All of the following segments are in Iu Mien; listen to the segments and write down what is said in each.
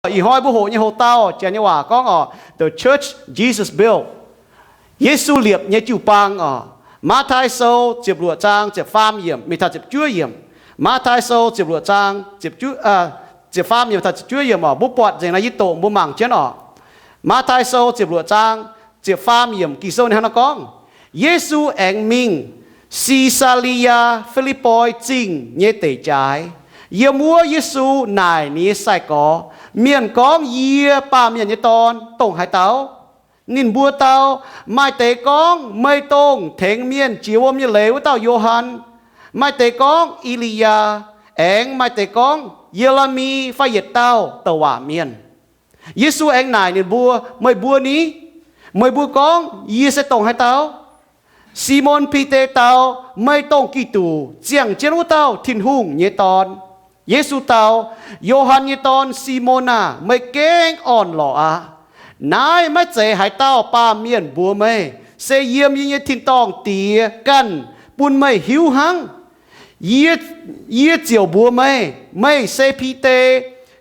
Ih hnoi mbuo hoqc nyei hoc-dauh, Janx nyei waac gorngv oc, The Church Jesus Built. Yesu liepc nyei jiu-baang oc. Matv^tai Sou ziepc luoqc zaang ziepc faam yiemc mingh taux ziepc juov yiemc. Matv^tai Sou ziepc luoqc zaang ziepc faam yiemc taux ziepc juov yiemc oc. Mbuo buatc nzengc naaiv, yie doqc mbuo mangc jienv oc. Matv^tai Sou ziepc luoqc zaang ziepc faam yiemc, Ging-Sou ninh hnangv naaiv gorngv, Yesu aengx mingh Si^saa^li^yaa Fi^lipv^poi Zingh nyei deic jaaix. Yiem wuov Yesu naaic ninh nyei sai-gorx, Mienh gorngv yie, Baamh Mienh nyei Dorn, dongh haaix dauh? Ninh mbuo dau, Maaih deix gorngv, Meih dongh tengx mienh jiex wuom nyei leiz wuov dauh Yo^han. Maaih deix gorngv, E^li^yaa. Aengx maaih deix gorngv, Ye^le^mi fai yietc dauh douc waac mienh. Yesu aengx naaic ninh mbuo, Meih mbuo ni? Meih mbuo gorngv yie se dongh haaix dauh? Simon Bide dau, Meih dongh Giduc, ziangh jienv wuov dauh Tin-Hungh nyei Dorn. Yesu dau, Yo^han nyei dorn, Simon aah! Meih gengh orn-lorqc aqv. Naaiv maiv zeiz haaix dauh baamh mienh mbuox meih, se yiem yie nyei tin-dorngh Diex ganh bun meih hiuv hnangv. Yie, yie ziouc mbuox meih, meih se Bide.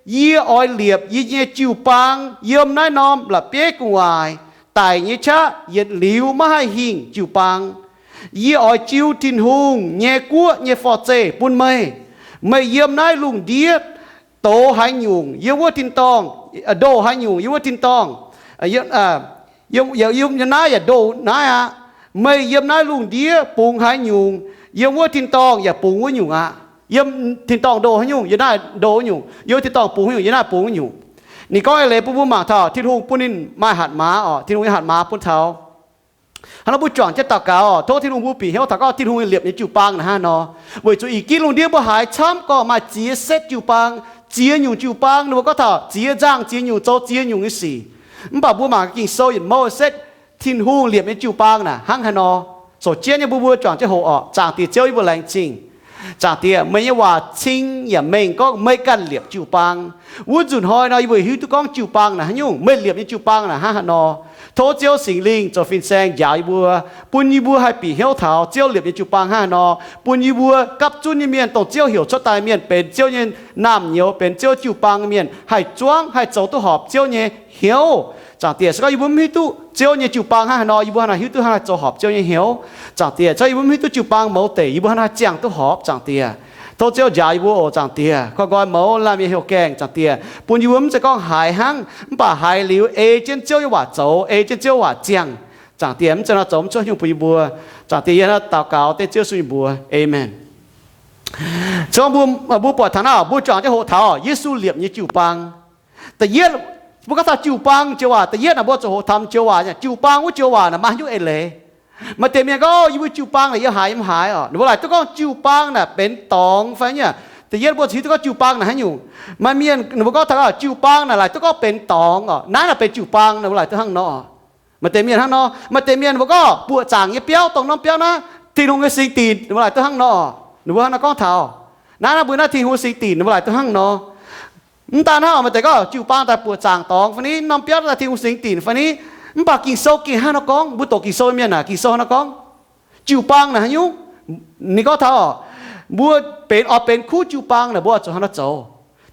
Yie oix liepc yie nyei jiu-baang yiem naaiv norm la'bieiv gu'nguaaic daic nyei qaqv yietc liuz maiv haih hingh jiu-baang. Yie oix jiu Tin-Hungh nyei guoqv nyei forv-zeih bun meih. Meih yiem naaiv lungh ndiev douz haaix nyungc, yiem wuov tin-dorngh, ndoh haaix nyungc, yiem wuov tin-dorngh, yiem, yiem naaiv yaac ndoh naaiv aqv. Meih yiem naaiv lungh ndiev bungx haaix nyungc, yiem wuov tin-dorngh yaac bungx wuov nyungc aqv. Yiem tin-dorngh ndoh haaix nyungc, yiem naaiv ndoh wuov nyungc. Yiem wuov tin-dorngh bungx haaix nyungc, yiem naaiv bungx wuov nyungc. Ninh gorngv eix leiz bun mbuo mangc taux Tin-Hungh bun ninh maaih hatc maaz oc. Tin-Hungh nyei hatc maaz bun taux hnangv nor mbuo juangc jienv daux gaux oc. Tov Tin-Hungh mbuo bieqc hnyouv taux gorngv Tin-Hungh liepc nyei jiu-baang naaic hnangv nor. Weic zuqc ih ginv lungh ndiev mbuo haaix camv gorngv maaih ziex setv jiu-baang, ziex nyungc jiu-baang. Ninh mbuo gorngv taux ziex nzangh ziex nyungc zoux ziex nyungc nyei sic. Mv baac mbuo mangc Ging-Sou yietc mouv setv Tin-Hungh liepc nyei jiu-baang naaic hnangv haaix nor. Caux jienv nyei mbuo, mbuo juangc jienv hoqc oc. Zaangc Diex Ziouv, yie mbuo laengz zingh. Zaangc Diex, meih nyei waac cing yaac mengh gorngv meih ganh liepc jiu-baang. Wuov nzunc hnoi nor yie mbuo hiuv duqv gorngv jiu-baang naaic haaix nyungc, meih liepc nyei jiu-baang naaic hnangv haaix nor. Tov Ziouv Singx Lingh zoux fin-saeng njaaux yie mbuo, bun yie mbuo haih bieqc hnyouv taux Ziouv liepc nyei jiu-baang hnangv haaix nor, bun yie mbuo gapv zunv nyei mienh, dongh Ziouv heuc cuotv daaih mienh, benx Ziouv nyei naamh nyouz, benx Ziouv jiu-baang mienh, haih zuangv haih zoux duqv horpc Ziouv nyei hnyouv. Zaangc Diex, se gorngv yie mbuo mv hiuv duqv Ziouv nyei jiu-baang hnangv haaix nor, yie mbuo hnangv naaic hiuv duqv hnangv naaic zoux horpc Ziouv nyei hnyouv? Zaangc Diex, se gorngv yie mbuo mv hiuv duqv jiu-baang mouz deic, yie mbuo hnangv naaic ziangh duqv horpc? Zaangc Diex, tov Ziouv njaaux yie mbuo oc. Zaangc Diex, korv nqoi mouz laanh mienh heuc gaengh, Zaangc Diex, bun yie mbuo mv zeiz gorngv haiz hnangv, mv baac haiz liuz ei jienv Ziouv nyei waac zoux, ei jienv Ziouv waac ziangh. Zaangc Diex, mv zeiz nor zoux mv cuotv nyungc bun yie mbuo. Zaangc Diex, yie hnangv naaic daux gaux dengv Ziouv Yesu nyei mbuox, aamen. Cong mbuo, mbuo buatc taux naaiv, mbuo juangc jienv hoqc taux Yesu liepc nyei jiu-baang. Da'yietv, mbuo gorngv taux jiu-baang joux waac, da'yietv naaic mbuo zuqc hoqc taux joux waac, jiu-baang wuov joux waac naaic maaih haaix nyungc eix leiz? Maaih deix mienh gorngv, Yie mbuo jiu-baang naaic yiem haaix yiem haaix oc? Ninh mbuo laaic duqv gorngv jiu-baang naaic benx dorngx fai nyei. Da'yietv mbuo zuqc hiuv duqv gorngv jiu-baang naaic haaix nyungc. Maaih mienh ninh mbuo gorngv taux jiu-baang naaic laaic duqv gorngv benx dorngx oc. Naaiv naaic benx jiu-baang, ninh mbuo laaic duqv hnangv nor. Maaih deix mienh hnangv nor, maaih deix mienh ninh mbuo gorngv buoqc zaangc nyei biauv, dongh norm biauv naaiv Tin-Hungh nyei singx dinc, ninh mbuo laaic duqv hnangv nor. Ninh mbuo hnangv nor gorngv taux, naaiv naaiv mbuo naaiv Tin-Hungh singx dinc, ninh mbuo laaic duqv hnangv nor. Mv daan hnangv, maaih deix gorngv jiu-baang daaih buoqc zaangc dorngx fai ni, norm biauv daaih Tin-Hungh singx dinc fai ni. Mv baac Ging-Sou gengh hnangv nor gorngv, mbuo doqc Ging-Sou nyei mienh aah, Ging-Sou hnangv nor gorngv, jiu-baang naaic haaix nyungc? Ninh gorngv taux, mbuo benx oix benx kuv jiu-baang naaic mbuo oix zuqc hnangv nor zoux.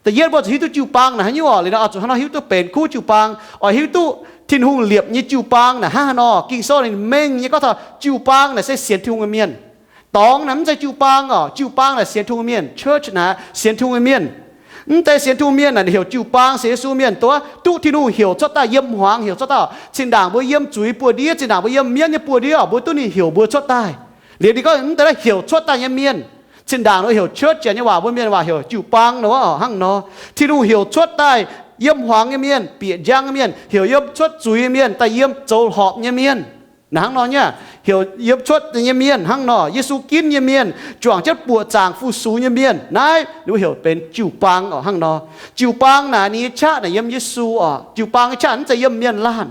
Da'yietv mbuo zuqc hiuv duqv jiu-baang naaic haaix nyungc oc. Liuz nor oix zuqc hnangv nor hiuv duqv benx kuv jiu-baang, oix hiuv duqv Tin-Hungh liepc nyei jiu-baang naaic hnangv haaix nor. Ging-Sou ninh mengh nyei gorngv taux jiu-baang naaic se sienx Tin-Hungh nyei mienh. Dorngx naaic mv zeiz jiu-baang oc. Jiu-baang naaic sienx Tin-Hungh mienh. Church naaic sienx Tin-Hungh nyei mienh. Mv deix sienx Tin-Hungh mienh naaic ninh heuc jiu-baang, sienx Yesu mienh, duqv, duqv Tin-Hungh heuc cuotv daaih, yiem hmuangx heuc cuotv daaih. Zinh ndaangc mbuo yiem zuiz buoz-ndiev, zinh ndaangc mbuo yiem mienv nyei buoz-ndiev oc, mbuo duqv ninh heuc mbuo cuotv daaih. Liuz ninh gorngv mv deix heuc cuotv daaih nyei mienh, zinh ndaangc ninh heuc church, Janx nyei waac, mbuo mienh waac heuc jiu-baang nor oc, hnangv nor. Tin-Hungh heuc cuotv daaih yiem hmuangx nyei mienh, bieqc njang nyei mienh, heuc yiem cuotv zuiz nyei mienh, daaih yiem zoux horpc nyei mienh. Naaic hnangv nor nyei, heuc yiem cuotv nyei mienh hnangv nor, Yesu ginv nyei mienh, juangc jienv buoqc zaangc fu-sux nyei mienh, naaiv ninh mbuo heuc benx jiu-baang oc, hnangv nor. Jiu-baang naaic ninh nyei qaqv naaic yiem Yesu oc. Jiu-baang nyei qaqv mv zeiz yiem mienh laanh.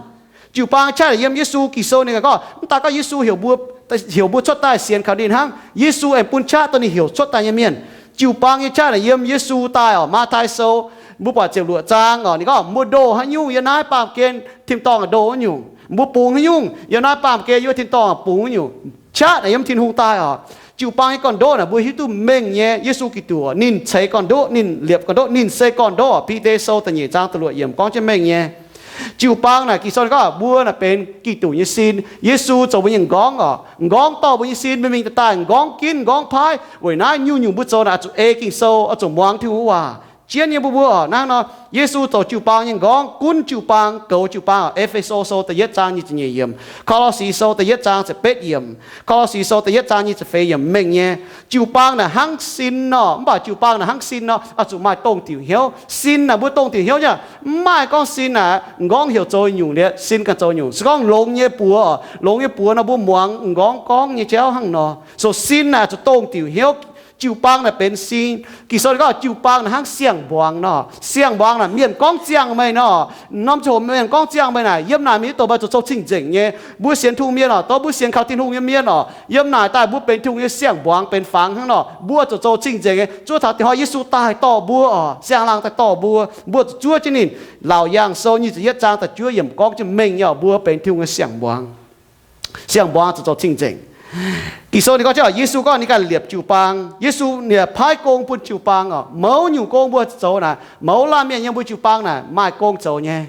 Jiu-baang nyei qaqv naaic yiem Yesu. Ging-Sou ninh gorngv, mv daan gorngv Yesu heuc mbuo, heuc mbuo cuotv daaih sienx kaux ninh hnangv. Yesu aengx bun qaqv dongh ninh heuc cuotv daaih nyei mienh. Jiu-baang nyei qaqv naaic yiem Yesu daaih oc. Matv^tai Sou, mbuo buatc ziepc luoqc zaang oc, ninh gorngv, mbuo ndoh haaix nyungc yiem naaiv baamh gen, tin-dorngh ndoh wuov nyungc. Mbuo bungx haaix nyungc yiem naaiv baamh gen, yiem tin-dorngh bungx wuov nyungc. Qaqv naaic yiem Tin-Hungh daaih oc. Jiu-baang nyei gorn-ndoqv naaic mbuo hiuv duqv mengh nyei. Yesu Giduc ninh ceix gorn-ndoqv, ninh liepc gorn-ndoqv, ninh se gorn-ndoqv. Bide Sou da'nyeic zaang da'luoqc yiemc gorngv jienv mengh nyei. Jiu-baang naaic Ging-Sou ninh gorngv mbuo naaic benx Giduc nyei sin. Yesu zoux mbuo nyei m'nqorngv oc. M'nqorngv dorh mbuo nyei sin mingh mingh daaih daaih, m'nqorngv ginv m'nqorngv paaiv. Weic naaiv nyungc-nyungc mbuo zoux naaic oix zuqc ei Ging-Sou, oix zuqc muangx Tin-Hungh nyei waac. Jienv nyei mbuo mbuo oc, hnangv nor, Yesu zoux jiu-baang nyei m'nqorngv, gunv jiu-baang, goux jiu-baang oc. E^fe^so Sou da'yietv zaang nyic ziepc nyeic yiemc, Ko^lo^si Sou da'yietv zaang ziepc betv yiemc, Ko^lo^si Sou da'yietv zaang nyic ziepc feix yiemc mengh nyei. Jiu-baang naaic hnangv sin nor, mv baac jiu-baang naaic hnangv sin nor, oix zuqc maaih dongh diuc hnyouv. Sin naaic mbuo dongh diuc hnyouv nyei. Mv maaih gorngv sin naaic m'nqorngv heuc zoux nyungc liuz, sin ganh zoux nyungc. Se gorngv longx nyei buoz oc, longx nyei buoz nor mbuo muangx m'nqorngv gorngv nyei jauv hnangv nor. So sin naaic zuqc dongh diuc hnyouv. Jiu-baang naaic benx sin. Ging-Sou ninh gorngv jiu-baang naaic hnangv siang-mbuangz nor. Siang-mbuangz naaic mienh gorngv ziangh meih nor, norm ziangh hoc mienh gorngv ziangh meih naaic, yiem naaic mingh mv dongh meih zuqc zoux cing-nzengc nyei. Mbuo sienx Tin-Hungh mienh oc, dongh mbuo sienx kaux Tin-Hungh nyei mienh oc, yiem naaic daaih mbuo benx Tin-Hungh nyei siang-mbuangz benx fangx hnangv nor, mbuo zuqc zoux cing-nzengc nyei. Zuov taux dinh hnoi Yesu daaih dorh mbuo oc, siang-laangh daaih dorh mbuo, mbuo zuqc zuov jienv ninh. Laauc Yaangh Sou nyic ziepc yietv zaang da'juov yiemc gorngv jienv mengh nyei oc, mbuo benx Tin-Hungh nyei siang-mbuangz. Siang-mbuangz zuqc zoux cing-nzengc. Ging-Sou ninh gorngv jienv oc, Yesu gorngv ninh ganh liepc jiu-baang. Yesu ninh paaiv gong bun jiu-baang oc. Mouz nyungc gong mbuo zuqc zoux naaic, mouz laanh mienh yiem mbuo jiu-baang naaic maaih gong zoux nyei.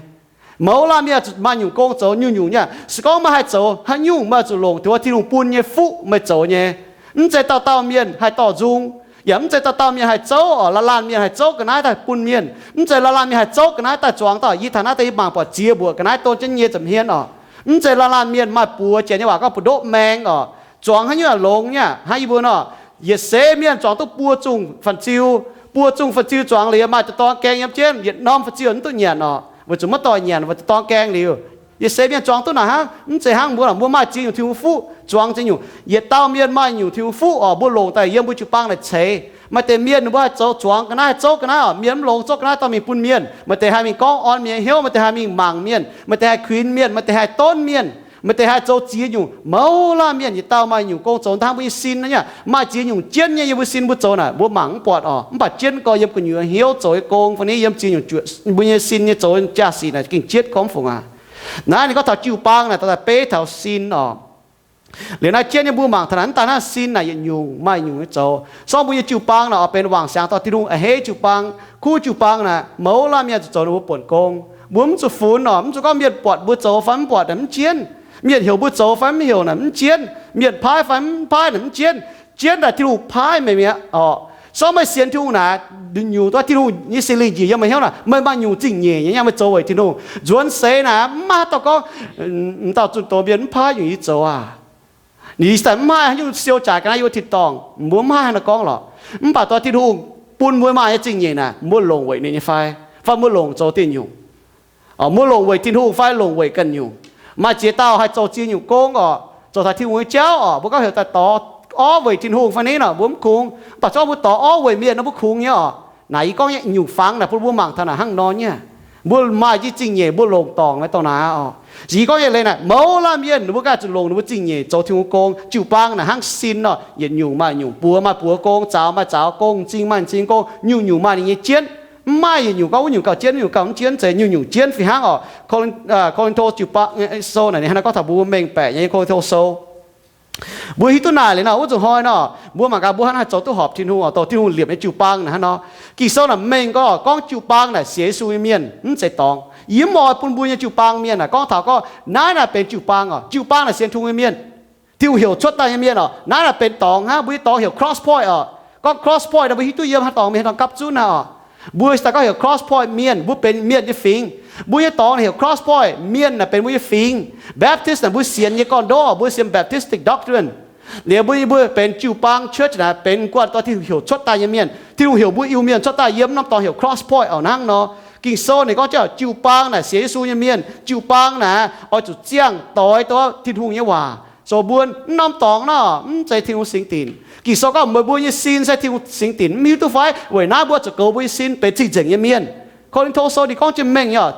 Mouz laanh mienh zuqc maaih nyungc gong zoux, nyungc-nyungc nyei. Se gorngv meih haih zoux haaix nyungc, meih zuqc longc taux Tin-Hungh bun nyei fuqv meih zoux nyei. Mv zeiz dauh dauh mienh haih dorh nzung, yaac mv zeiz dauh dauh mienh haih zouv oc. Laanh laanh mienh haih zouv ga'naaiv daaih bun mienh. Mv zeiz laanh laanh mienh haih zouv ga'naaiv daaih zuangx dauh, yie taux naaiv daaih yie mangc buatc ziex mbuoqc ga'naaiv don jienv nyei ziepc hmien oc. Mv zeiz laanh laanh mienh maaih buoz, janx nyei waac gorngv buoz-ndoqv maeng oc. Zuangx haaix nyungc longx nyei aqv. Hnangv yie mbuo nor, yietc seix mienh zuangx duqv buo zungh fan-ziu, buo zungh fan-ziu zuangx liuz, maaih dorng gaeng yiem jienv, yietc norm fan-ziu mv duqv nyanc oc, weic zuqc maiv dorh nyanc, weic zuqc dorng gaeng liuz. Yietc seix mienh zuangx duqv naaic hnangv. Mv zeiz hnangv, mbuo, mbuo maaih ziex nyungc Tin-Hungh fuqv, zuangx ziex nyungc. Yietc dauh mienh maaih nyungc Tin-Hungh fuqv oc, mbuo longc daaih yiem mbuo jiu-baang naaic ceix. Maaih deix mienh ninh mbuo haih zoux zuangx ga'naaiv, haih zouv ga'naaiv oc, mienh mv longx zouv ga'naaiv dorh mingh bun mienh. Maaih deix haih mingh gorngv orn mienh hnyouv, maaih deix haih mingh mangc mienh, maaih deix haih kuinx mienh, maaih deix haih donv mienh, maaih deix haih zoux ziex nyungc. Mouz laanh mienh yietc dauh maaih nyungc gong zoux. Hnangv mbuo nyei sin naaiv nyei, maaih ziex nyungc jienv nyei yiem mbuo sin, mbuo zoux naaic mbuo mangc mv buatc oc. Mv baac jienv gorx yiem gu'nyuoz hnyouv zoux nyei gong fai ni, yiem ziex nyungc juoqc mbuo nyei sin nyei zoux jaa-sic naaic gengh jienv gorngv fungc aqv. Naaiv ninh gorngv taux jiu-baang naaic daaih beiv taux sin oc. Liuz naaiv jienv nyei mbuo mangc taux naaic, mv daaih hnangv sin naaic yietc nyungc maaih nyungc nyei zoux. Sorng mbuo nyei jiu-baang naaic oix benx wangc siangx dorh Tin-Hungh, a'hneiv jiu-baang, kuv jiu-baang naaic, mouz laanh mienh zuqc zoux ninh mbuo buonc gong. Mbuo mv zuqc funx oc, mv zuqc gorngv mienh buatc mbuo zoux fai mv buatc naaic mv jienv. Mienh heuc mbuo zoux fai mv heuc naaic mv jienv. Mienh paaiv fai mv paaiv naaic mv jienv. Jienv daaih Tin-Hungh paaiv meih mi'aqv oc. Sorng meih sienx Tin-Hungh naaic, nyungc duqv Tin-Hungh nyei Singx Lingh njiec yiem meih hnyouv naaic, meih maaih nyungc zingh nyeic nyei, yangh meih zoux weic Tin-Hungh. Nzuonx seix naaic mv maaih haaix dauh gorngv, m'dauh zunh doz mienh mv paaiv nyungc yie zoux aqv. Ninh daaih mv maaih haaix nyungc siou jaaix ga'naaiv yiem wuov tin-dorngh, mbuo mv maaih haaix dauh gorngv lorqc. Mv baac dongh Tin-Hungh bun mbuo maaih nyei zingh nyeic naaic, mbuo longc weic ninh nyei fai, fai mbuo longc zoux diuh nyungc? Oc, mbuo longc weic Tin-Hungh fai longc weic ganh nyungc? Maaih ziex dauh haih zoux ziex nyungc gong oc, zoux taux Tin-Hungh nyei jauv oc. Mbuo gorngv heuc daaih dorh orv weic Tin-Hungh fai ni nor, mbuo mv kungx. Mv baac zorqv mbuo dorh orv weic mienh nor, mbuo kungx nyei oc. Naaic yie gorngv nyei nyungc fangx naaic bun mbuo mangc taux naaic hnangv nor nyei. Mbuo maaih jienv zingh nyeic, mbuo longc dorngc naaic dongh naaic oc. Yie gorngv nyei leiz naaic, mouz laanh mienh ninh mbuo ganh zuqc longc ninh mbuo zingh nyeic zoux Tin-Hungh gong. Jiu-baang naaic hnangv sin nor, yietc nyungc maaih nyungc, buoz maaih buoz gong, zaux maaih zaux gong, m'zing maaih m'zing gong, nyungc-nyungc maaih ninh nyei jienv. Mv maaih yietc nyungc gorngv wuov nyungc gauh jienv, wuov nyungc gauh mv jienv, zeiz nyungc-nyungc jienv. Fih hnangv oc, Ko^lin, Ko^lin^to jiu-baang sou naaic ninh hnangv naaiv gorngv taux mbuo mengh baeqc nyei Ko^lin^to sou. Mbuo hiuv duqv naaic liuz nor, wuov nzunc hnoi nor, mbuo mangc gaax mbuo hnangv haaix zoux duqv horpc Tin-Hungh oc, dorh Tin-Hungh liepc nyei jiu-baang naaic hnangv nor. Ging-Sou naaic mengh gorngv, gorngv jiu-baang naaic sienx Yesu nyei mienh mv zeiz dorngx. Yie mv oix bun mbuo nyei jiu-baang mienh naaic gorngv taux gorngv naaiv naaic benx jiu-baang oc. Jiu-baang naaic sienx Tin-Hungh nyei mienh, Tin-Hungh heuc cuotv daaih nyei mienh oc, naaiv naaic benx dorngx hnangv. Mbuo nyei dorngx heuc Cross Point oc. Gorngv Cross Point naaic mbuo hiuv duqv yiem haaix dorngx mienh haaix dorngx gapv zunv naaic oc. Mbuo daaih gorngv heuc Cross Point mienh, mbuo benx mienh nyei fingx. Mbuo nyei dorngx heuc Cross Point mienh naaic benx mbuo nyei fingx. Baptist naaic mbuo sienx nyei gorn-ndoqv, mbuo sienx Baptistic doctrine. Liuz mbuo, mbuo benx jiu-baang church naaic benx guanh dorh Tin-Hungh heuc cuotv daaih nyei mienh. Tin-Hungh heuc mbuo Iu-Mienh cuotv daaih yiem norm dorngx heuc Cross Point oc hnangv nor. Ging-Sou ninh gorngv jienv jiu-baang naaic sienx Yesu nyei mienh, jiu-baang naaic oix zuqc ziangh doix duqv Tin-Hungh nyei waac. So mbuo mv norm dorngx nor mv zeiz Tin-Hungh singx dinc. Ging-Sou gorngv meih mbuo nyei sin se Tin-Hungh singx dinc, mv hiuv duqv fai? Weic naaiv mbuo zuqc goux mbuo nyei sin benx cing-nzengc nyei mienh. Ko^lin^to sou ninh gorngv jienv mengh nyei oc,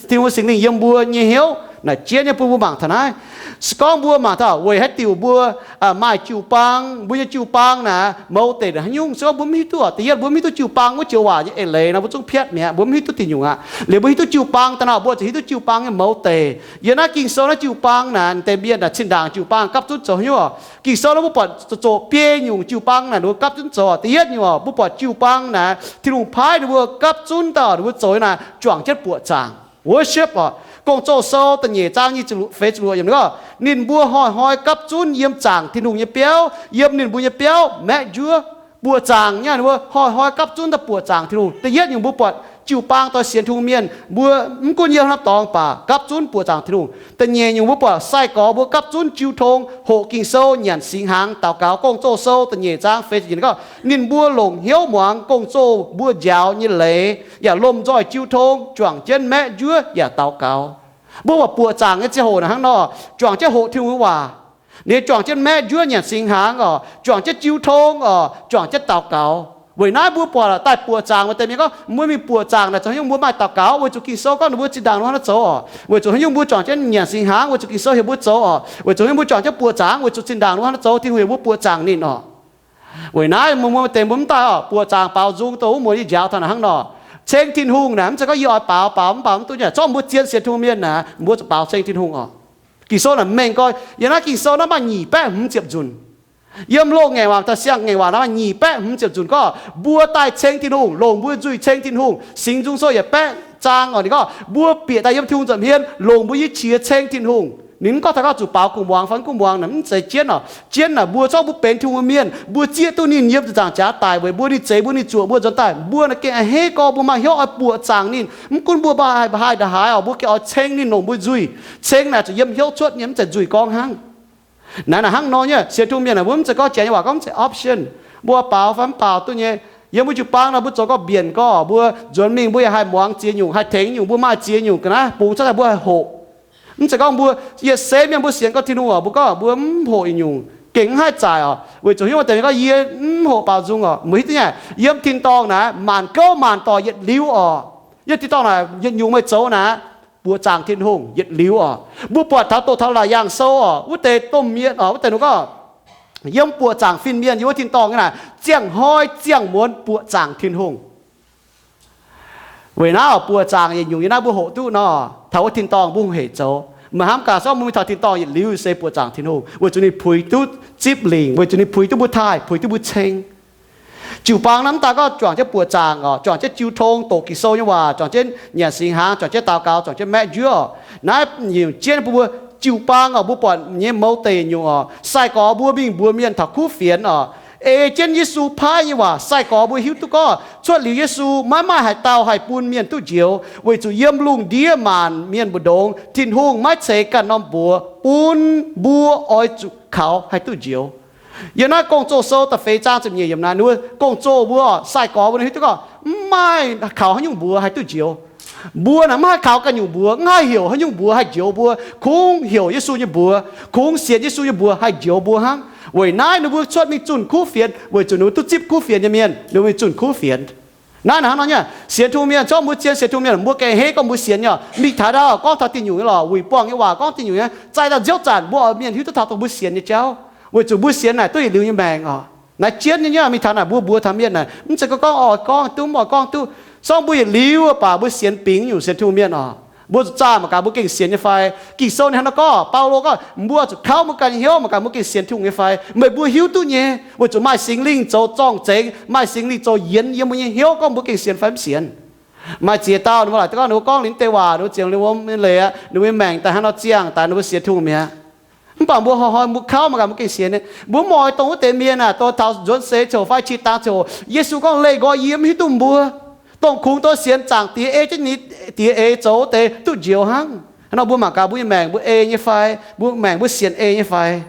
Tin-Hungh Singx Lingh yiem mbuo nyei hnyouv. Naaic jienv nyei bun mbuo mangc taux naaiv. Se gorngv mbuo mangc taux weic haaix diuc mbuo maaih jiu-baang, mbuo nyei jiu-baang naaic mouz deic haaix nyungc, se gorngv mbuo mv hiuv duqv, da'yietv mbuo mv hiuv duqv jiu-baang wuov joux waac nyei eix leiz nor, mbuo zungv piatv mi'aqv, mbuo mv hiuv duqv diuc nyungc aqv. Liuz mbuo hiuv duqv jiu-baang daaih nor, mbuo ziouc hiuv duqv jiu-baang nyei mouz deic. Yiem naaiv Ging-Sou naaiv jiu-baang naaic, deix mienh naaic zinh ndaangc jiu-baang gapv zunv zoux haaix nyungc oc. Ging-Sou naaiv mbuo buatc zoqc biei nyungc jiu-baang naaic ninh mbuo gapv zunv zoux. Da'yietv nyungc oc, mbuo buatc jiu-baang naaic Tin-Hungh paaiv ninh mbuo gapv zunv daaih ninh mbuo zoux nyei naaic juangc jienv buoqc zaangc, worship oc. Gong-Zoh Sou da'nyeic zaang nyic ziepc feix ziepc luoqc yiemc ninh gorngv, ninh mbuo hnoi-hnoi gapv zunv yiem zaangc Tin-Hungh nyei biauv, yiem ninh mbuo nyei biauv maeqv njuov buoqc zaangc nyei. Ninh mbuo hnoi-hnoi gapv zunv daaih buoqc zaangc Tin-Hungh. Da'yietv nyungc mbuo buatc jiu-baang doix sienx Tin-Hungh mienh mbuo mv gunv yiem haaix norm dorngx baac gapv zunv buoqc zaangc Tin-Hungh. Da'nyeic nyungc mbuo buatc sai-gorx mbuo gapv zunv jiu tong, hoqc Ging-Sou, nyanc singx hnaangx, daux gaux. Gong-Zoh Sou da'nyeic zaang feix ziepc yiemc ninh gorngv, ninh mbuo longc hnyouv muangx gong-zoh mbuo njaaux nyei leiz, yaac lomh nzoih jiu tong, juangc jienv maeqv njuov yaac daux gaux. Mbuo buatc buoqc zaangc nyei ziangh hoc naaic hnangv nor, juangc jienv hoqc Tin-Hungh nyei waac, ninh juangc jienv maeqv njuov, nyanc singx hnaangx oc, juangc jienv jiu tong oc, juangc jienv daux gaux. Weic naaiv mbuo buatc daaih buoqc zaangc, maaih deix mienh gorngv mbuo mingh buoqc zaangc naaic zoux haaix nyungc, mbuo maaih daux gaux, weic zuqc Ging-Sou gorngv ninh mbuo zinh ndaangc nor hnangv nor zoux oc. Weic zuqc haaix nyungc mbuo juangc jienv nyanc singx hnaangx, weic zuqc Ging-Sou heuc mbuo zoux oc. Weic zuqc haaix nyungc mbuo juangc jienv buoqc zaangc, weic zuqc zinh ndaangc nor hnangv nor zoux, Tin-Hungh heuc mbuo buoqc zaangc ninh oc. Weic naaiv mbuo maaih deix mbuo mv daaih oc, buoqc zaangc baaux nzung dongh wuov muoz yie njaaux taux naaic hnangv nor. Ceng Tin-Hungh naaic mv zeiz gorngv yie oix baaux, baaux mv baaux mv duqv nyei. Zorqv mbuo zien sienx Tin-Hungh mienh naaic, mbuo zuqc baaux ceng Tin-Hungh oc. Ging-Sou naaic mengh gorx, yiem naaiv Ging-Sou naaiv maaih nyic baeqv hmz ziepc nzunc. Yiem loz-ngaengc waac taux siang-ngaengc waac naaiv maaih nyic baeqv hmz ziepc nzunc gorngv mbuo daaih ceng Tin-Hungh, longc mbuo nzuih ceng Tin-Hungh. Singx Nzung Sou yietc baeqv zaang oc, ninh gorngv mbuo bieqc daaih yiem Tin-Hungh nza'hmien, longc mbuo nyei qiex ceng Tin-Hungh. Ninh mv gorngv taux gorngv zuqc baaux gu'nguaaz fai mv gu'nguaaz naaic, mv zeiz jienv oc. Jienv naaic mbuo zorqv mbuo benx Tin-Hungh nyei mienh, mbuo zieqv duqv ninh yiem ziepc nzaangc jaax daic weic mbuo, ninh zeix mbuo, ninh zuoqc mbuo nzuonx daaih, mbuo naaic gengh a'hneiv gorx mbuo maaih hnyouv oix buoqc zaangc ninh. Mv gunv mbuo mbuo haaix haaix ndongc haaix oc, mbuo gengh oix ceng ninh, longc mbuo nzuih. Ceng naaic zuqc yiem hnyouv cuotv nyei, mv zeiz nzuih gorngv hnangv. Naaiv naaic hnangv nor nyei, sienx Tin-Hungh mienh naaic mbuo mv zeiz gorngv janx nyei waac gorngv mv zeiz option, mbuo baaux fai mv baaux duqv nyei. Yiem mbuo jiu-baang nor mbuo zoux gorngv mbienc gorngv mbuo nzuonx mingh mbuo yaac haih muangx ziex nyungc, haih tengx nyungc, mbuo maaih ziex nyungc ga'naaiv bungx cuotv daaih mbuo haih hoqc. Mv zeiz gorngv mbuo, yietc seix mienh mbuo sienx gorngv Tin-Hungh oc, mbuo gorngv mbuo mv hoqc nyungc, gengh mv haih zaaic oc. Weic zuqc hnyouv deix gorngv yie mv hoqc baaux nzung oc, mbuo hiuv duqv nyei, yiem tin-dorngh naaic maanc gouv maanc doic yietc liuz oc. Yiem tin-dorngh naaic yietc nyungc meih zoux naaic, buoqc zaangc Tin-Hungh yietc liuz oc. Mbuo buatc taux doqc taux Laauc Yaangh Sou oc, wuov deix domh mienh oc, wuov deix ninh gorngv yiem buoqc zaangc fin-mienh yiem wuov tin-dorngh nyei naaic, ziangh hnoi ziangh muonz buoqc zaangc Tin-Hungh. Weic naaiv oc, buoqc zaangc yietc nyungc yiem naaiv mbuo hoqc duqv nor, taux wuov tin-dorngh mbuo hec zoux. Meih hnamv gaax, zorqv mbuo mingh taux tin-dorngh yietc liuz se buoqc zaangc Tin-Hungh, weic zuqc ninh puix duqv zipv lingc, weic zuqc ninh puix duqv mbuo taaih, puix duqv mbuo ceng. Jiu-baang naaiv mv daan gorngv juangc jienv buoqc zaangc oc, juangc jienv jiu tong, doqc Ging-Sou nyei waac, juangc jienv nyanc singx hnaangx, juangc jienv daux gaux, juangc jienv maeqv njuov oc. Naaiv nyungc jienv bun mbuo jiu-baang oc, mbuo buatc nyei mouz deic nyungc oc, sai-gorx mbuo mingh mbuox mienh taux kuv fienx oc, ei jienv Yesu paaiv nyei waac. Sai-gorx mbuo hiuv duqv gorngv cuotv liuz Yesu maiv maaih haaix dauh haih bun mienh duqv njoux, weic zuqc yiem lungh ndiev maanc mienh mbu'ndongx Tin-Hungh maiv ceix ganh norm buoz bun mbuo oix zuqc kaux haih duqv njoux. Yiem naaiv Gong-Zoh Sou da'feix zaang ziepc nyeic yiemc naaic, ninh mbuo gong-zoh mbuo oc, sai-gorx mbuo hiuv duqv gorngv mv maaih kaux haaix nyungc mbuox haih duqv njoux. Mbuo naaic mv haih kaux ganh nyungc mbuox, mv haih heuc haaix nyungc mbuox haih njoux mbuo. Kungx heuc Yesu nyei mbuox, kungx sienx Yesu nyei mbuox haih njoux mbuo hnangv. Weic naaiv ninh mbuo cuotv mingh zunh kuv fienx, weic zuqc ninh mbuo duqv zipv kuv fienx nyei mienh, ninh mbuo mingh zunh kuv fienx. Naaiv hnangv nor nyei, sienx Tin-Hungh mienh, zorqv mbuo zien sienx Tin-Hungh mienh, mbuo gengh hneiv gorngv mbuo sienx nyei oc. Mingh taux ndau gorngv taux diuh nyungc nyei lorqc, wuic buangh nyei waac gorngv diuh nyungc nyei, zaih daaih nziouv zanc mbuo oix mienh hiuv duqv taux dongh mbuo sienx nyei jauv, weic zuqc mbuo sienx naaic duqv yietc liuz nyei maengc oc. Naaiv jienv nyei nyei, mingh taux naaic mbuo mbuox taux mienh naaic, mv zeiz gorngv oix gorngv duqv mv oix gorngv duqv. Zorqv mbuo yietc liuz baac mbuo sienx bingx nyungc sienx Tin-Hungh mienh oc. Mbuo zuqc zaah mangc gaax mbuo gengh sienx nyei fai. Ging-Sou ninh hnangv nor gorngv, Baulo gorngv, mbuo zuqc kauv mbuo ganh nyei hnyouv mangc gaax mbuo gengh sienx Tin-Hungh nyei fai. Meih mbuo hiuv duqv nyei, weic zuqc maaih Singx Lingh zoux zorng-zengx, maaih Singx Lingh zoux yienx yiem mbuo nyei hnyouv gorngv mbuo gengh sienx fai mv sienx. Maaih ziex dauh ninh mbuo laaic gorngv ninh mbuo gorngv liuz deix waac, ninh mbuo ziangx liuz wuom nyei leiz aqv, ninh mbuo nyei maengc daaih hnangv nor ziangh daaih, ninh mbuo sienx Tin-Hungh mi'aqv. Mv baac mbuo hnoi-hnoi mbuo kauv mangc gaax mbuo gengh sienx nyei. Mbuo mv oix dongh wuov deix mienh aah, dongh taux nzuonx seix ziangh hoc fai qiex dangx ziangh hoc, Yesu gorngv, leih nqoi yie mv hiuv duqv mbuo. Dongh kungx dongh sienx zaangc Diex ei jienv ninh Diex eix zoux wuov deix duqv njoux hnangv. Hnangv nor mbuo mangc gaax mbuo nyei maengc mbuo ei nyei fai, mbuo maengc mbuo sienx ei nyei fai.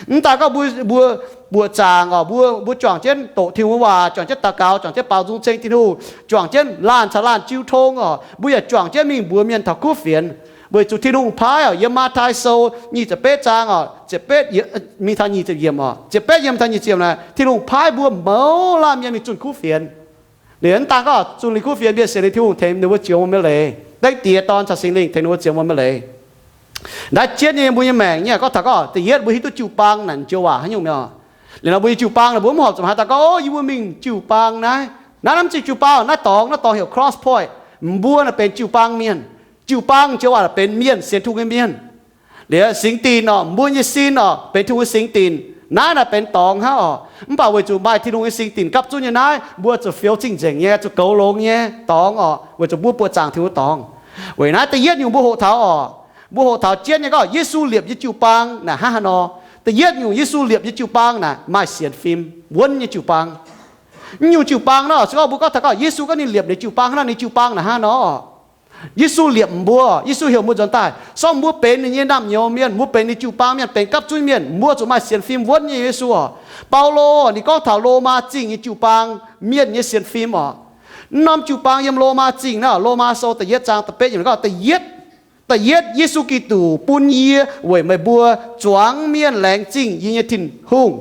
Mv daaih gorngv mbuo, mbuo buoqc zaangc oc, mbuo, mbuo juangc jienv doqc Tin-Hungh waac, juangc jienv daux gaux, juangc jienv baaux nzung ceng Tin-Hungh, juangc jienv laanh caux laanh jiu tong oc, mbuo yaac juangc jienv mingh mbuox mienh taux kuv fienx. Weic zuqc Tin-Hungh paaiv oc, yiem Matv^taai Sou nyic ziepc betv zaang oc, ziepc betv, mingh taux nyic ziepc yiemc oc, ziepc betv yiem taux nyic ziepc naaic, Tin-Hungh paaiv mbuo mouz laanh mienh mingh zunh kuv fienx. Liuz mv daan gorngv zunh liuz kuv fienx, mienh sienx liuz Tin-Hungh tengx ninh mbuo zioux muonz mienh leiz. Dengv Diex, Dorn caux Singx Lingh tengx ninh mbuo zioux muonz mienh leiz. Naaiv jienv nyei mbuo nyei maengc nyei gorngv taux gorngv da'yietv mbuo hiuv duqv jiu-baang naaic joux waac haaix nyungc mi'aqv. Liuz nor mbuo nyei jiu-baang naaic mbuo mv horpc zuqc haaix dauh gorngv, o, yie mbuo mingh jiu-baang naaiv, naaiv mv zeiz jiu-baang, naaiv dorngx, naaiv dorngx heuc Cross Point. Mbuo naaic benx jiu-baang mienh. Jiu-baang joux waac naaic benx mienh, sienx Tin-Hungh nyei mienh. Liuz singx dinc orqc, mbuo nyei sin orqc benx Tin-Hungh nyei singx dinc. Naaiv naaic benx dorngx hnangv orqc. Mv baac weic zuqc maaih Tin-Hungh nyei singx dinc gapv zunv nyei naaiv, mbuo zuqc fioux cing-nzengc nyei, zuqc goux longx nyei dorngx orqc, weic zuqc mbuo buoqc zaangc Tin-Hungh dorngx. Weic naaiv da'yietv nyungc mbuo hoqc taux orqc, mbuo hoqc taux jienv nyei gorngv Yesu liepc nyei jiu-baang naaic hnangv haaix nor. Da'yietv nyungc Yesu liepc nyei jiu-baang naaic maaih sienx fim wuonv nyei jiu-baang. Naaiv nyungc jiu-baang nor se gorngv mbuo gorngv taux gorngv Yesu gorngv ninh liepc ninh jiu-baang hnangv nor, ninh jiu-baang naaic hnangv haaix nor. Yesu liepc mbuo, Yesu heuc mbuo nzuonx daaih, se gorngv mbuo benx ninh nyei naamh nyouz mienh, mbuo benx ninh jiu-baang mienh, benx gapv zunv mienh, mbuo zuqc maaih sienx fim wuonv nyei Yesu orqc. Baulo ninh gorngv taux Lomaa Zingh nyei jiu-baang mienh nyei sienx fim orqc. Mv norm jiu-baang yiem Lomaa Zingh naaiv, Lomaa Sou da'yietv zaang da'betv yiemc gorngv, da'yietv, da'yietv Yesu Giduc bun yie weic meih mbuo zuangx mienh laengz zingh yie nyei Tin-Hungh,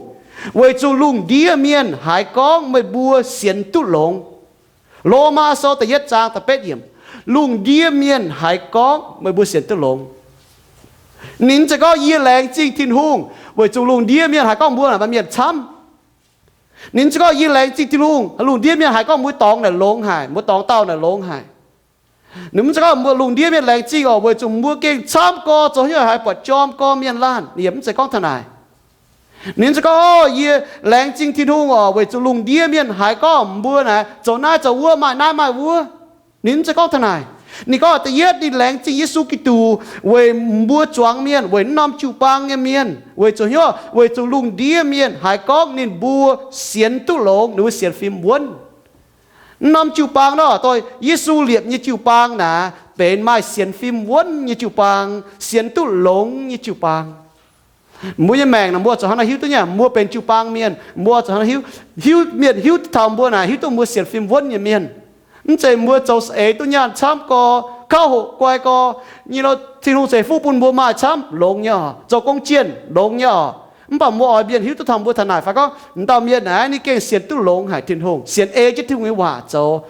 weic zuqc lungh ndiev mienh haiz gorngv meih mbuo sienx duqv longx. Lomaa Sou da'yietv zaang da'betv yiemc, lungh ndiev mienh haiz gorngv meih mbuo sienx duqv longx. Ninh mv zeiz gorngv yie laengz zingh Tin-Hungh weic zuqc lungh ndiev mienh haiz gorngv mbuo naaic maaih mienh camv. Ninh mv zeiz gorngv yie laengz zingh Tin-Hungh, lungh ndiev mienh haiz gorngv mbuo dorngx naaic longx haic, mbuo dorngx dauh naaic longx haic. Ninh mv zeiz gorngv mbuo lungh ndiev mienh laengz zingh orqc weic zuqc mbuo gengh camv gorx, zoux hnyouv haiz buatc jorm gorx mienh laanh. Ninh yaac mv zeiz gorngv taux naaic. Ninh mv zeiz gorngv, o, yie laengz zingh Tin-Hungh orqc weic zuqc lungh ndiev mienh haiz gorngv mbuo naaic zoux naaiv zoux wuov, maaih naaiv maaih wuov. Ninh mv zeiz gorngv taux naaic. Ninh gorngv da'yietv ninh laengz zingh Yesu Giduc weic mbuo zuangx mienh, weic mv norm jiu-baang nyei mienh, weic zuqc hnyouv, weic zuqc lungh ndiev mienh haiz gorngv ninh mbuo sienx duqv longx, ninh mbuo sienx fim wuonv. Mv norm jiu-baang nor, doix Yesu liepc nyei jiu-baang naaic benx maaih sienx fim wuonv nyei jiu-baang, sienx duqv longx nyei jiu-baang. Mbuo nyei maengc naaic mbuo zuqc hnangv naaiv hiuv duqv nyei, mbuo benx jiu-baang mienh, mbuo zuqc hnangv naaiv hiuv, hiuv, mienh hiuv duqv taux mbuo naaic, hiuv duqv mbuo sienx fim wuonv nyei mienh. Mv zeiz mbuo zoux saeng-eix duqv nyaanh camv gorx, kauv hoqc guai gorx nyei lo, Tin-Hungh ceix fuqv bun mbuo maaih camv longx nyei orqc, zoux gong jienh longx nyei orqc. Mv baac mbuo oix mienh hiuv duqv taux mbuo taux naaic fai gorngv, m'dauh mienh naaic ninh gengh sienx duqv longx haic Tin-Hungh, sienx ei jienv Tin-Hungh nyei waac zoux.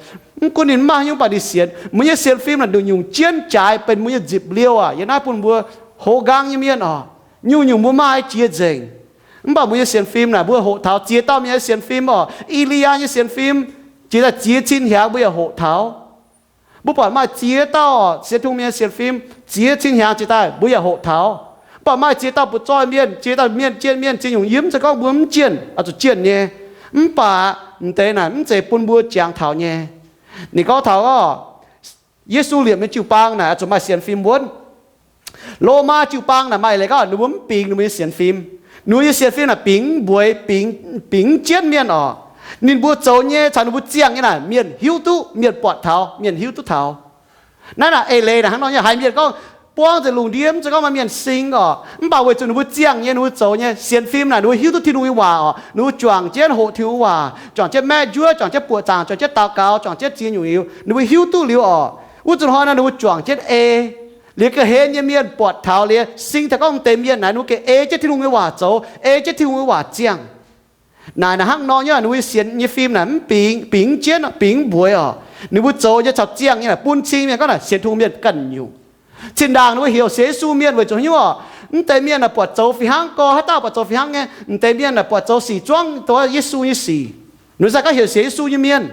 Mv gunv ninh mv maaih haaix nyungc, mv baac ninh sienx, mbuo nyei sienx fim naaic nduqc nyungc jienv jaaix benx mbuo nyei nzipc liouh aac, yiem naaiv bun mbuo hoz nqaang nyei mienh orqc. Nyungc-nyungc mbuo maaih jiex nzengc. Mv baac mbuo nyei sienx fim naaic mbuo hoqc taux ziex dauh mienh nyei sienx fim orqc. E^li^yaa nyei sienx fim, jiex daaih ziex cin hnyangx mbuo yaac hoqc taux. Mbuo buatc maaih ziex dauh sienx Tin-Hungh mienh nyei sienx fim, ziex cin hnyangx jiex daaih mbuo yaac hoqc taux. Mv baac maaih ziex dauh butv-zoih mienh, ziex dauh mienh, jienh mienh, ziex nyungc yiem, mv zeiz gorngv mbuo mv jienh, oix zuqc jienh nyei. Mv baac m'deix naaic mv zeiz bun mbuo jangx taux nyei. Ninh gorngv taux orqc, Yesu liepc nyei jiu-baang naaic oix zuqc maaih sienx fim wuonv. Lomaa jiu-baang naaic maaih leiz gorngv ninh mbuo mv bingx ninh mbuo nyei sienx fim. Ninh mbuo nyei sienx fim naaic bingx mv mbueiz, bingx, bingx mv jienv mienh orqc. Ninh mbuo zoux nyei caux ninh mbuo ziangh nyei naaic mienh hiuv duqv, mienh buatc taux, mienh hiuv duqv taux. Naaiv naaic eix leiz naaic hnangv nor nyei, haiz mienh gorngv buangv nzengc lungh ndiev, mv zeiz gorngv maaih mienh sing orqc, mv baac weic zuqc ninh mbuo ziangh nyei, ninh mbuo zoux nyei sienx fim naaic, ninh mbuo hiuv duqv Tin-Hungh nyei waac orqc, ninh mbuo juangc jienv hoqc Tin-Hungh nyei waac, juangc jienv maeqv njuov, juangc jienv buoqc zaangc, juangc jienv daux gaux, juangc jienv ziex nyungc liuz, ninh mbuo hiuv duqv liuz orqc, wuov zanc hnoi naaic ninh mbuo juangc jienv ei. Liuz ga'hlen nyei mienh buatc taux liuz sing taux gorngv deix mienh naaic ninh mbuo gengh ei jienv Tin-Hungh nyei waac zoux, ei jienv Tin-Hungh nyei waac ziangh. Naaic naaic hnangv nor nyei, ninh mbuo sienx nyei fim naaic mv bingx, bingx mv jienv, bingx mv mbueiz orqc. Ninh mbuo zoux nyei caux ziangh nyei naaic bun cing mienh gorngv naaic sienx Tin-Hungh mienh ganh nyungc. Zinh ndaangc ninh mbuo heuc sienx Yesu mienh weic zuqc hnyouv orqc, mv deix mienh naaic buatc zoux fih hnangv gorx, haaix dauh buatc zoux fih hnangv nyei, m'deix mienh naaic buatc zoux sic zuangv dongh Yesu nyei sic. Ninh mbuo se gorngv heuc sienx Yesu nyei mienh.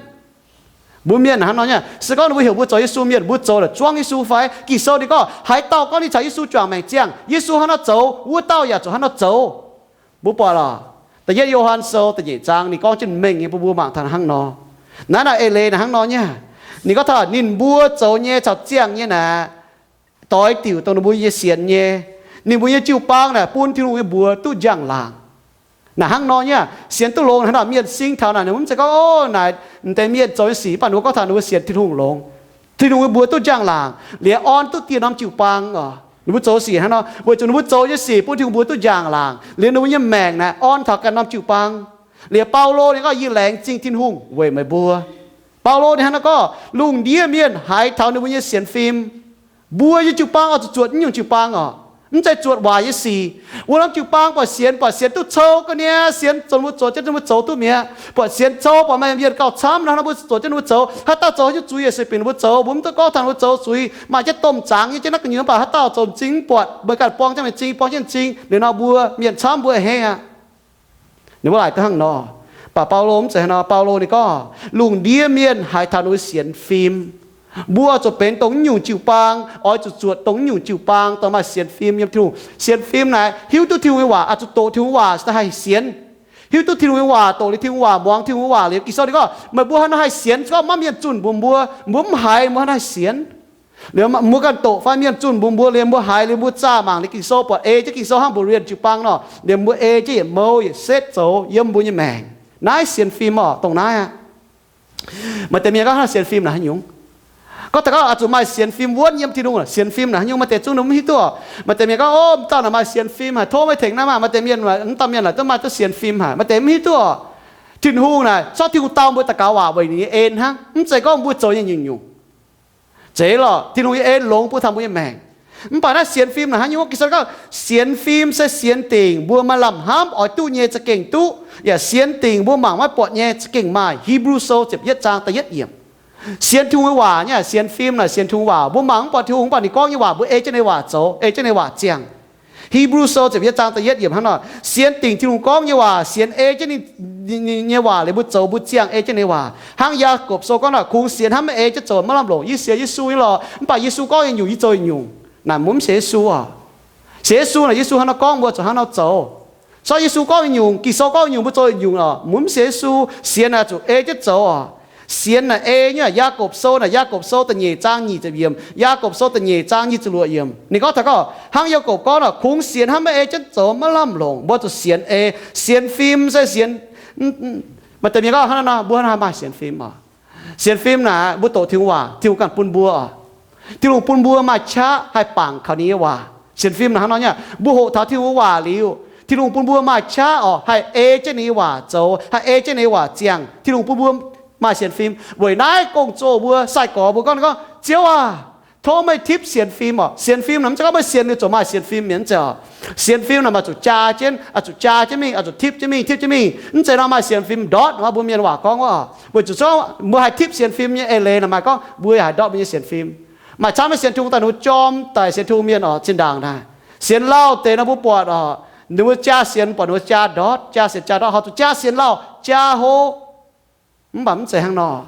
Mbuo mienh hnangv nor nyei, se gorngv ninh mbuo heuc mbuo zoux Yesu mienh, mbuo zoux naaic zuangv Yesu fai? Ging-Sou ninh gorngv haaix dauh gorngv ninh caux Yesu juangc maengc ziangh, Yesu hnangv nor zoux, wuov dauh yaac zuqc hnangv nor zoux. Mbuo buatc lorqc, da'yietv Yo^han Sou da'nyeic zaang ninh gorngv jienv mengh nyei bun mbuo mangc taux hnangv nor. Naaiv naaic eix leiz naaic hnangv nor nyei. Ninh gorngv taux ninh mbuo zoux nyei caux ziangh nyei naaic, doix diuc dongh ninh mbuo nyei sienx nyei. Ninh mbuo nyei jiu-baang naaic bun Tin-Hungh nyei mbuox duqv njang-laangc. Naaic hnangv nor nyei, sienx duqv longx hnangv nor, mienh sing taux naaic ninh mv zeiz gorngv, o, naaic m'deix mienh zoux nyei sic, mv baac ninh mbuo gorngv taux ninh mbuo sienx Tin-Hungh longx. Tin-Hungh nyei mbuox duqv njang-laangc liuz orn duqv dieh norm jiu-baang oc. Ninh mbuo zoux sic hnangv nor weic zuqc ninh mbuo zoux nyei sic bun Tin-Hungh mbuox duqv njang-laangc liuz ninh mbuo nyei maengc naaic orn taux ganh norm jiu-baang. Liuz Baulo ninh gorngv, yie laengz zingh Tin-Hungh weic meih mbuo. Baulo ninh hnangv nor gorngv, lungh ndiev mienh haiz taux ninh mbuo nyei sienx fim. Mbuo nyei jiu-baang oix zuqc zuotc naaiv nyungc jiu-baang oc. Mv zeiz zuotc waaic nyei sic. Wuov norm jiu-baang buatc sienx, buatc sienx duqv cou ga'naaiv, sienx zoux mbuo zoux jienv mbuo zoux duqv mi'aqv. Buatc sienx cou, buatc maaih mienh gauh camv nor, mbuo zoux jienv mbuo zoux. Haaix dauh zoux haaix nyungc zuiz yaac sueih binc mbuo zoux, mbuo mv duqv gorngv taux mbuo zoux zuiz. Maaih jienv domh zaangc nyei jienv naaiv gu'nyuoz, mv baac haaix dauh zoux m'zing buatc, mbuo ganh buang jienv m'zing, buang jienv m'zing, liuz nor mbuo mienh camv mbuo hei aqv. Ninh mbuo laaic duqv hnangv nor. Baac Baulo mv zeiz haaix nor. Baulo ninh gorngv, lungh ndiev mienh haiz taux ninh mbuo sienx fim, mbuo oix zuqc benx dongh naaiv nyungc jiu-baang, oix zuqc zuotc dongh naaiv nyungc jiu-baang, dongh maaih sienx fim yiem Tin-Hungh. Sienx fim naaic hiuv duqv Tin-Hungh nyei waac, oix zuqc doqc Tin-Hungh waac cingx daaih haih sienx. Hiuv duqv Tin-Hungh nyei waac, doqc liuz Tin-Hungh waac, muangx Tin-Hungh waac liuz, Ging-Sou ninh gorngv, meih mbuo haaix nor haih sienx, se gorngv maiv mienh zunh mbuox mbuo, mbuo mv haiz, mbuo haaix nor haih sienx? Liuz mbuo ganh doqc fai mienh zunh mbuox mbuo liuz, mbuo haiz liuz mbuo zaah mangc liuz Ging-Sou, buatc ei jienv Ging-Sou hnangv mbuox mienh jiu-baang nor, liuz mbuo ei jienv yietc mouh yietc setv zoux yiem mbuo nyei maengc. Naaiv sienx fim oc, dongh naaiv aqv. Maaih deix mienh gorngv, haaix nor sienx fim naaic haaix nyungc? Gorngv daaih gorngv oix zuqc maaih sienx fim wuonv yiem Tin-Hungh, sienx fim naaic haaix nyungc? Maaih deix zungv ninh mv hiuv duqv oc. Maaih deix mienh gorngv, ov, dauh naaic maaih sienx fim haic, tov meih tengx naaiv maah. Maaih deix mienh, mv dauh mienh naaic duqv maaih duqv sienx fim haic. Maaih deix mv hiuv duqv oc. Tin-Hungh naaic, corc Tin-Hungh dau mbuo daux gaux waac weic ninh nyei en hnangv, mv zeiz gorngv mbuo zoux nyei nyungc-nyungc. Zeiz lorqc, Tin-Hungh nyei en longx bun taux mbuo nyei maengc. Mv baac naaiv sienx fim naaic haaix nyungc? Ging-Sou gorngv, sienx fim se sienx dingc mbuo maaih lamh hnamv oix duqv nyei za'gengh duqv, yaac sienx dingc mbuo mangc maiv buatc nyei za'gengh maaih. Hipv^lu Sou ziepc yietv zaang da'yietv yiemc. Sienx Tin-Hungh nyei waac nyei, sienx fim naaic sienx Tin-Hungh waac. Mbuo mangc mv buatc Tin-Hungh, mv baac ninh gorngv nyei waac mbuo ei jienv ninh waac zoux, ei jienv ninh waac ziangh. Hipv^lu Sou ziepc yietv zaang da'yietv yiemc hnangv nor, sienx dingc Tin-Hungh gorngv nyei waac, sienx ei jienv ninh nyei waac liuz mbuo zoux, mbuo ziangh ei jienv ninh nyei waac. Hnangv Yaakopv Sou gorngv nor, kungx sienx hnamv maiv ei jienv zoux maiv lamh longc. Yie sienx Yesu nyei lorqc, mv baac Yesu gorngv nyungc yie zoux nyungc. Naaic mbuo mv sienx Yesu oc. Sienx Yesu naaic, Yesu hnangv nor gorngv mbuo zuqc hnangv nor zoux. Corc Yesu gorngv nyungc, Ging-Sou gorngv nyungc mbuo zoux nyungc oc. Mbuo mv sienx Yesu, sienx naaic zuqc ei jienv zoux oc. Sienx naaic ei nyei. Yaakopv Sou naaic, Yaakopv Sou da'nyeic zaang nyic ziepc yiemc, Yaakopv Sou da'nyeic zaang nyic ziepc luoqc yiemc, ninh gorngv taux gorngv, hnangv Yaakopv gorngv oc, kungx sienx hnamv maiv ei jienv zoux maiv lamh longc. Mbuo zuqc sienx ei. Sienx fim se sienx, maaih deix mienh gorngv hnangv nor, mbuo hnangv haaix maaih sienx fim oc? Sienx fim naaic mbuo doqc Tin-Hungh waac, Tin-Hungh ganh bun mbuo oc. Tin-Hungh bun mbuo maaih qaqv haih bangc kaux ninh nyei waac. Sienx fim naaic hnangv nor nyei. Mbuo hoqc taux Tin-Hungh waac liuz, Tin-Hungh bun mbuo maaih qaqv oc, haih ei jienv ninh nyei waac zoux, haih ei jienv ninh nyei waac ziangh. Tin-Hungh bun mbuo maaih sienx fim. Weic naaiv gong-zoh mbuo sai-gorx mbuo gorngv, gorngv, Ziouv aah! Tov meih tipv sienx fim oc. Sienx fim naaic mv zeiz gorngv meih sienx liuz ziouc maaih sienx fim mienh, mv zeiz oc. Sienx fim naaic maaih zuqc jaa jienv, oix zuqc jaa jienv mingh, oix zuqc tipv jienv mingh, tipv jienv mingh. Mv zeiz nor maaih sienx fim ndortv, mbuo mienh waac gorngv wuov. Weic zuqc mbuo haih tipv sienx fim nyei eix leiz naaic maaih gorngv mbuo yaac haih ndortv mbuo nyei sienx fim. Maaih camv nyei sienx Tin-Hungh daaih ninh mbuo jorm daic sienx Tin-Hungh mienh oc, zinh ndaangc naaic. Sienx lauh deix nor mbuo buatc oc, ninh mbuo jaa sienx buatc ninh mbuo jaa ndortv, jaa sienx jaa ndortv, horpc zuqc jaa sienx lauh jaa hlo. Mv baac mv zeiz hnangv nor.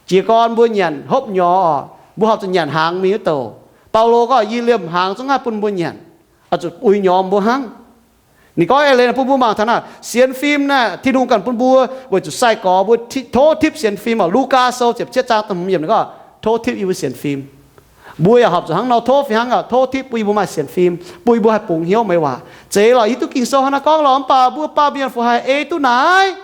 Jiez gorn mbuo nyanc hopv nyorx oc, mbuo horpc zuqc nyanc hnaangx mingh wuov douc. Baulo gorngv yie liemh hnaangx zungv haih bun mbuo nyanc, oix zuqc uix nyorx mbuo hnangv. Ninh gorngv eix leiz naaic bun mbuo mangc taux naaic, sienx fim naaic Tin-Hungh ganh bun mbuo weic zuqc sai-gorx mbuo tov tipv sienx fim oc. Lugaa Sou ziepc cietv zaang da'hmz yiemc ninh gorngv, tov tipv yie mbuo sienx fim. Mbuo yaac horpc zuqc hnangv nor tov fih hnangv oc, tov tipv bun yie mbuo maaih sienx fim, bun yie mbuo haih bungx hnyouv meih waac. Zeiz lorqc, hiuv duqv Ging-Sou hnangv naaiv gorngv lorqc, mv baac mbuo baamh mienh fu haih ei duqv naaic?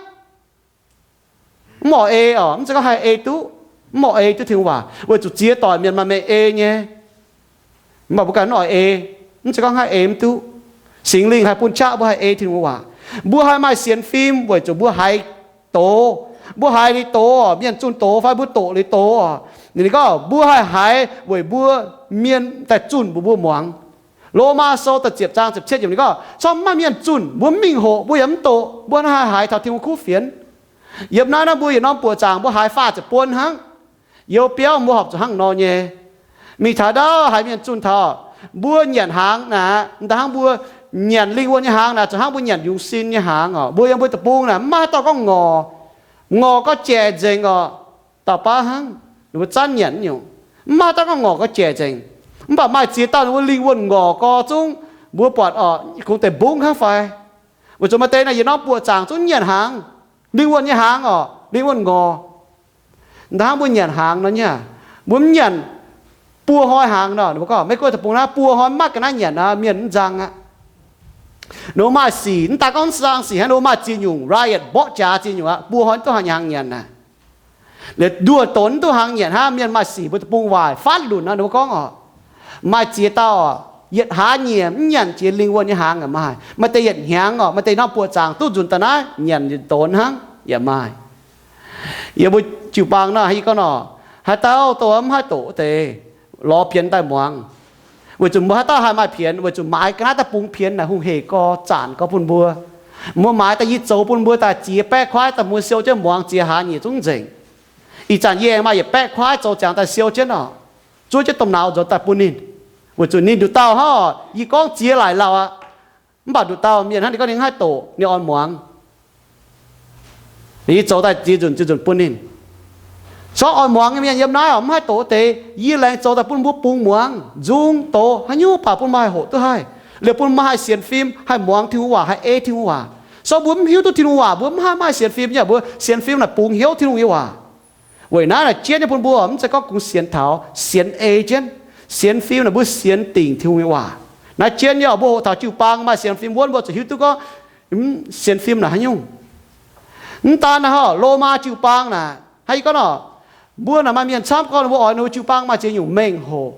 Mv oix ei oc, mv zeiz gorngv haih ei duqv, mv oix ei duqv Tin-Hungh waac, weic zuqc ziex doic mienh maaih meih ei nyei. Mv baac mbuo ganh mv oix ei, mv zeiz gorngv haih ei mv duqv. Singx Lingh haih bun qaqv mbuo haih ei Tin-Hungh waac. Mbuo haih maaih sienx fim weic zuqc mbuo haiz doz. Mbuo haiz liuz doz oc, mienh zunh doz fai mbuo doqc liuz doz oc. Ninh gorngv mbuo haih haiz weic mbuo mienh daaih zunh mbuox mbuo muangx. Lomaa Sou da'ziepc zaang ziepc cietv yiemc ninh gorngv, corc maiv maaih mienh zunh, mbuo mv mingh hoqc, mbuo yaac mv doqc, mbuo hnangv haaix haiz taux Tin-Hungh kuv fienx? Yiem naaiv nor mbuo yietc norm buoqc zaangc mbuo haiz faah ziepc buon hnangv. Youz biauv mbuo horpc zuqc hnangv nor nyei. Mingh taux ndau haiz mienh zunh taux, mbuo nyanc hnaangx naaic, da'hnangv mbuo nyanc lingh wuonh nyei hnaangx naaic, zuqc hnangv mbuo nyanc yungz sin nyei hnaangx oc. Mbuo yiem mbuo deic-bung naaic mv maaih haaix dauh gorngv ngorc. Ngorc gorngv jaic nzengc oc. Dauh baav hnangv, ninh mbuo zanv nyanc nyungc. Mv maaih haaix dauh gorngv ngorc gorngv jaic nzengc. Mv baac maaih ziex dauh ninh mbuo lingh wuonh ngorc gorx zungv, mbuo buatc oc, kungx deic-bung hnangv fai? Weic zuqc maaih deix naaic yietc norm buoqc zaangc zungv nyanc hnaangx, lingh wuonh nyei hnaangx oc, lingh wuonh ngorc. Da'hnangv mbuo nyanc hnaangx nor nyei, mbuo mv nyanc buo hnoi hnaangx nor, ninh mbuo gorngv Meiv Guoqv deic-bung naaiv buo hnoi mv maaih ga'naaiv nyanc aqv, mienh mv nzang aqv. Ninh mbuo maaih sic, mv daaih gorngv mv nzang sic hnangv, ninh mbuo maaih ziex nyungc riot, mborqv jaax ziex nyungc aqv, buo hnoi mv duqv haaix hnaangx nyanc aqv. Liuz nduoh donx mv duqv hnaangx nyanc hnangv, mienh maaih sic, mbuo deic-bung waaic faanv lunc nor, ninh mbuo gorngv oc. Maaih ziex dauh oc, yietc hlaax nyieqc mv nyanc jiex lingh wuonh nyei hnaangx yaac maaih. Maaih deix yietc hnyangx oc, maaih deix norm buoqc zaangc duqv nzunc daaih naaiv nyanc yietc donx hnangv yaac maaih. Yiem mbuo jiu-baang naaiv, yie gorngv nor, haaix dauh dongh mv haih doqc deix, lorz bienx daaih muangx. Weic zuqc mbuo haaix dauh haih maaih pienx, weic zuqc maaiz ga'naaiv daaih bungx pienx naaic hungh heic gorx, zaanc gorx bun mbuo. Mbuo maaiz daaih yie zoux bun mbuo daaih ziex baeqv kuaaiv daaih mbuo siou jienv muangx ziex hlaax nyeic zungv nzengc. Ih zanc yie aengx maaih yietc baeqv kuaaiv zoux ziangx daaih siou jienv oc, zuov jienv domh nauz nzuonx daaih bun ninh. Weic zuqc ninh nduqc dauh hnangv oc, yie gorngv ziex laaic lauh aqv. Mv baac nduqc dauh mienh hnangv ninh gorngv ninh mv haih doqc, ninh oix muangx. Yie zoux daaih ziex nzunc ziex nzunc bun ninh. Corc oix muangx nyei mienh yiem naaiv oc, mv haih doqc wuov deix, yie laengz zoux daaih bun mbuo bungx muangx, nzung doz haaix nyungc baac bun mbuo haih hoqc duqv haih, liuz bun mbuo haih sienx fim, haih muangx Tin-Hungh waac, haih ei Tin-Hungh waac. Corc mbuo mv hiuv duqv Tin-Hungh waac, mbuo mv haih maaih sienx fim nyei. Mbuo sienx fim naaic bungx hnyouv Tin-Hungh nyei waac. Weic naaiv naaic jienv nyei bun mbuo mv zeiz gorngv kungx sienx taux, sienx ei jienv. Sienx fim naaic mbuo sienx dingc Tin-Hungh nyei waac. Naaiv jienv nyei oc, mbuo hoqc taux jiu-baang maaih sienx fim wuonv, mbuo zuqc hiuv duqv gorngv sienx fim naaic haaix nyungc. Mv daan naaic, Lomaa jiu-baang naaic, hnangv yie gorngv nor, mbuo naaic maaih mienh camv gorngv ninh mbuo oix ninh mbuo jiu-baang maaih ziex nyungc mengh hoc.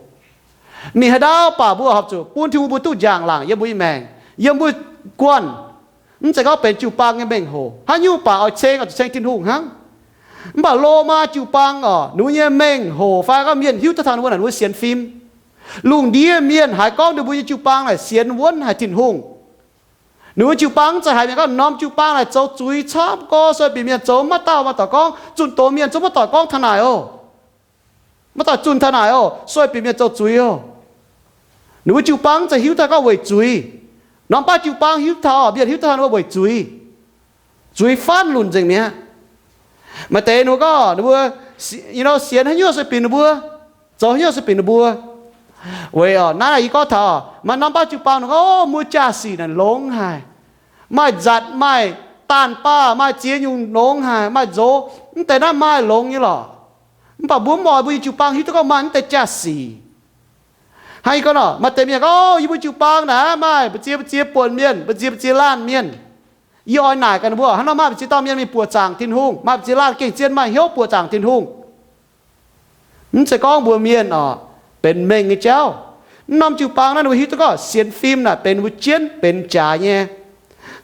Mingh haaix ndau baac mbuo horpc zuqc bun Tin-Hungh mbuo duqv njang-laangc yiem mbuo nyei maengc, yiem mbuo guanh. Mv zeiz gorngv benx jiu-baang nyei mengh hoc. Haaix nyungc baac oix ceng, oix zuqc ceng Tin-Hungh hnangv. Mv baac Lomaa jiu-baang oc, ninh mbuo nyei mengh hoc fai gorngv mienh hiuv duqv taux ninh mbuo naaic ninh mbuo sienx fim. Lungh ndiev mienh haiz gorngv ninh mbuo nyei jiu-baang naaic sienx wuonv haic Tin-Hungh. Ninh mbuo jiu-baang mv zeiz haiz mienh gorngv norm jiu-baang naaic zoux zuiz camv gorx, sueih bieqc mienh zoux maiv dauh maaih doic gorngv, zunh doz mienh zungv maiv doic gorngv taux naaic oc. Maiv doic zunh taux naaic oc, sueih bieqc mienh zoux zuiz oc. Ninh mbuo jiu-baang mv zeiz hiuv taux gorngv weic zuiz. Norm baav jiu-baang hiuv taux, mienh hiuv duqv taux ninh mbuo weic zuiz. Zuiz faanv lunc nzengc mi'aqv. Maaih deix ninh mbuo gorngv ninh mbuo, you know, sienx haaix nyungc sueih bieqc ninh mbuo, zoux haaix nyungc sueih bieqc ninh mbuo. Weic oc, naaiv yie gorngv taux maaih norm baav jiu-baang ninh gorngv, o, mbuo jaa-sic naaic longx haic. Maaih nzatc, maaih daanh baah, maaih ziex nyungc longx haic, maaih nzox, mv deix naaiv maaih longx nyei lorqc. Mv baac mbuo mv oix mbuo nyei jiu-baang hiuv duqv gorngv maaih mv deix jaa-sic. Hnangv yie gorngv nor, maaih deix mienh gorngv, o, yie mbuo jiu-baang naaic maaih mbu'ziex mbu'ziex buonc mienh, mbu'ziex mbu'ziex laanh mienh. Yie oix naaic gaax ninh mbuo, hnangv nor maaih mbu'ziex dauh mienh mingh buoqc zaangc Tin-Hungh, maaih mbu'ziex laanh gengh zien maaih hnyouv buoqc zaangc Tin-Hungh. Mv zeiz gorngv mbuo mienh oc, benx mengh nyei jauv. Mv norm jiu-baang naaiv ninh mbuo hiuv duqv gorngv sienx fim naaic benx mbuo jienv benx jaax nyei.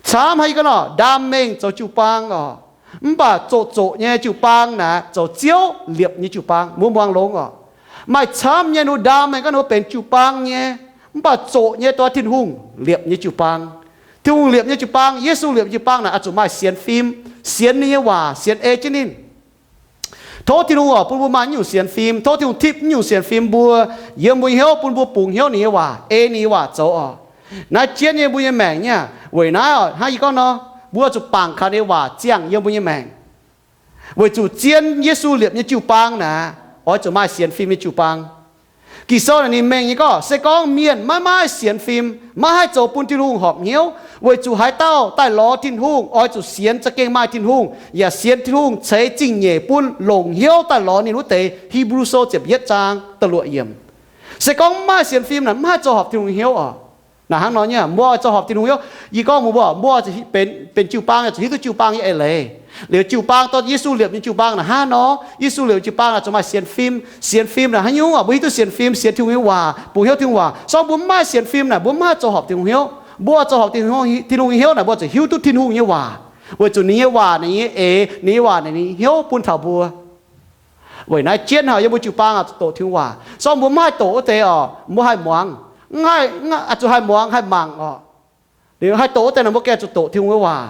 Camv hnangv yie gorngv nor, ndaam mengh zoux jiu-baang oc. Mv baac zoqc zoqc nyei jiu-baang naaic zoux Ziouv liepc nyei jiu-baang, mbuo muangx longx oc. Maaih camv nyei ninh mbuo ndaam mengh gorngv ninh mbuo benx jiu-baang nyei, mv baac zoqc nyei dongh Tin-Hungh liepc nyei jiu-baang. Tin-Hungh liepc nyei jiu-baang, Yesu liepc nyei jiu-baang naaic oix zuqc maaih sienx fim, sienx ninh nyei waac, sienx ei jienv ninh. Tov Tin-Hungh oc, bun mbuo maaih naaiv nyungc sienx fim. Tov Tin-Hungh tipv naaiv nyungc sienx fim mbuo, yiem mbuo nyei hnyouv bun mbuo bungx hnyouv ninh nyei waac, ei ninh nyei waac zoux oc. Naaiv jienv nyei mbuo nyei maengc nyei, weic naaiv oc, hnangv yie gorngv nor, mbuo zuqc bangc kaux ninh nyei waac ziangh yiem mbuo nyei maengc. Weic zuqc zien Yesu liepc nyei jiu-baang naaic, oix zuqc maaih sienx fim nyei jiu-baang. Ging-Sou naaic ninh mengh nyei gorngv, se gorngv mienh maiv maaih sienx fim, maiv haih zoux bun Tin-Hungh horpc hnyouv, weic zuqc haaix dauh daaih lorz Tin-Hungh oix zuqc sienx za'gengh maaih Tin-Hungh, yaac sienx Tin-Hungh ceix zingh nyeic bun longc hnyouv daaih lorz ninh wuov deix. Hipv^lu Sou ziepc yietv zaang da'luoqc yiemc. Se gorngv mv maaih sienx fim naaic, mv haih zoux horpc Tin-Hungh hnyouv oc. Naaic hnangv nor nyei, mbuo oix zoux horpc Tin-Hungh hnyouv. Yie gorngv mbuo, mbuo oix zuqc benx, benx jiu-baang, zuqc hiuv duqv jiu-baang nyei eix leiz. Liuz jiu-baang dorh Yesu liepc nyei jiu-baang naaic hnangv nor, Yesu liepc nyei jiu-baang naaic zuqc maaih sienx fim. Sienx fim naaic haaix nyungc oc? Mbuo hiuv duqv sienx fim, sienx Tin-Hungh nyei waac, bungx hnyouv Tin-Hungh waac. Sorng mbuo mv maaih sienx fim naaic, mbuo mv haih zoux horpc Tin-Hungh hnyouv. Mbuo zoux horpc Tin-Hungh, Tin-Hungh nyei hnyouv naaic, mbuo zuqc hiuv duqv Tin-Hungh nyei waac, weic zuqc ninh nyei waac naaic ninh nyei eix, ninh nyei waac naaic ninh hnyouv bun taux mbuo. Weic naaiv jienv haic yiem mbuo jiu-baang oix zuqc doqc Tin-Hungh waac. Sorng mbuo mv haih doqc wuov deix oc, mbuo haih muangx, mv haih, zuqc haih muangx haih mangc oc. Liuz haih doqc wuov deix naaic mbuo gengh zuqc doqc Tin-Hungh nyei waac.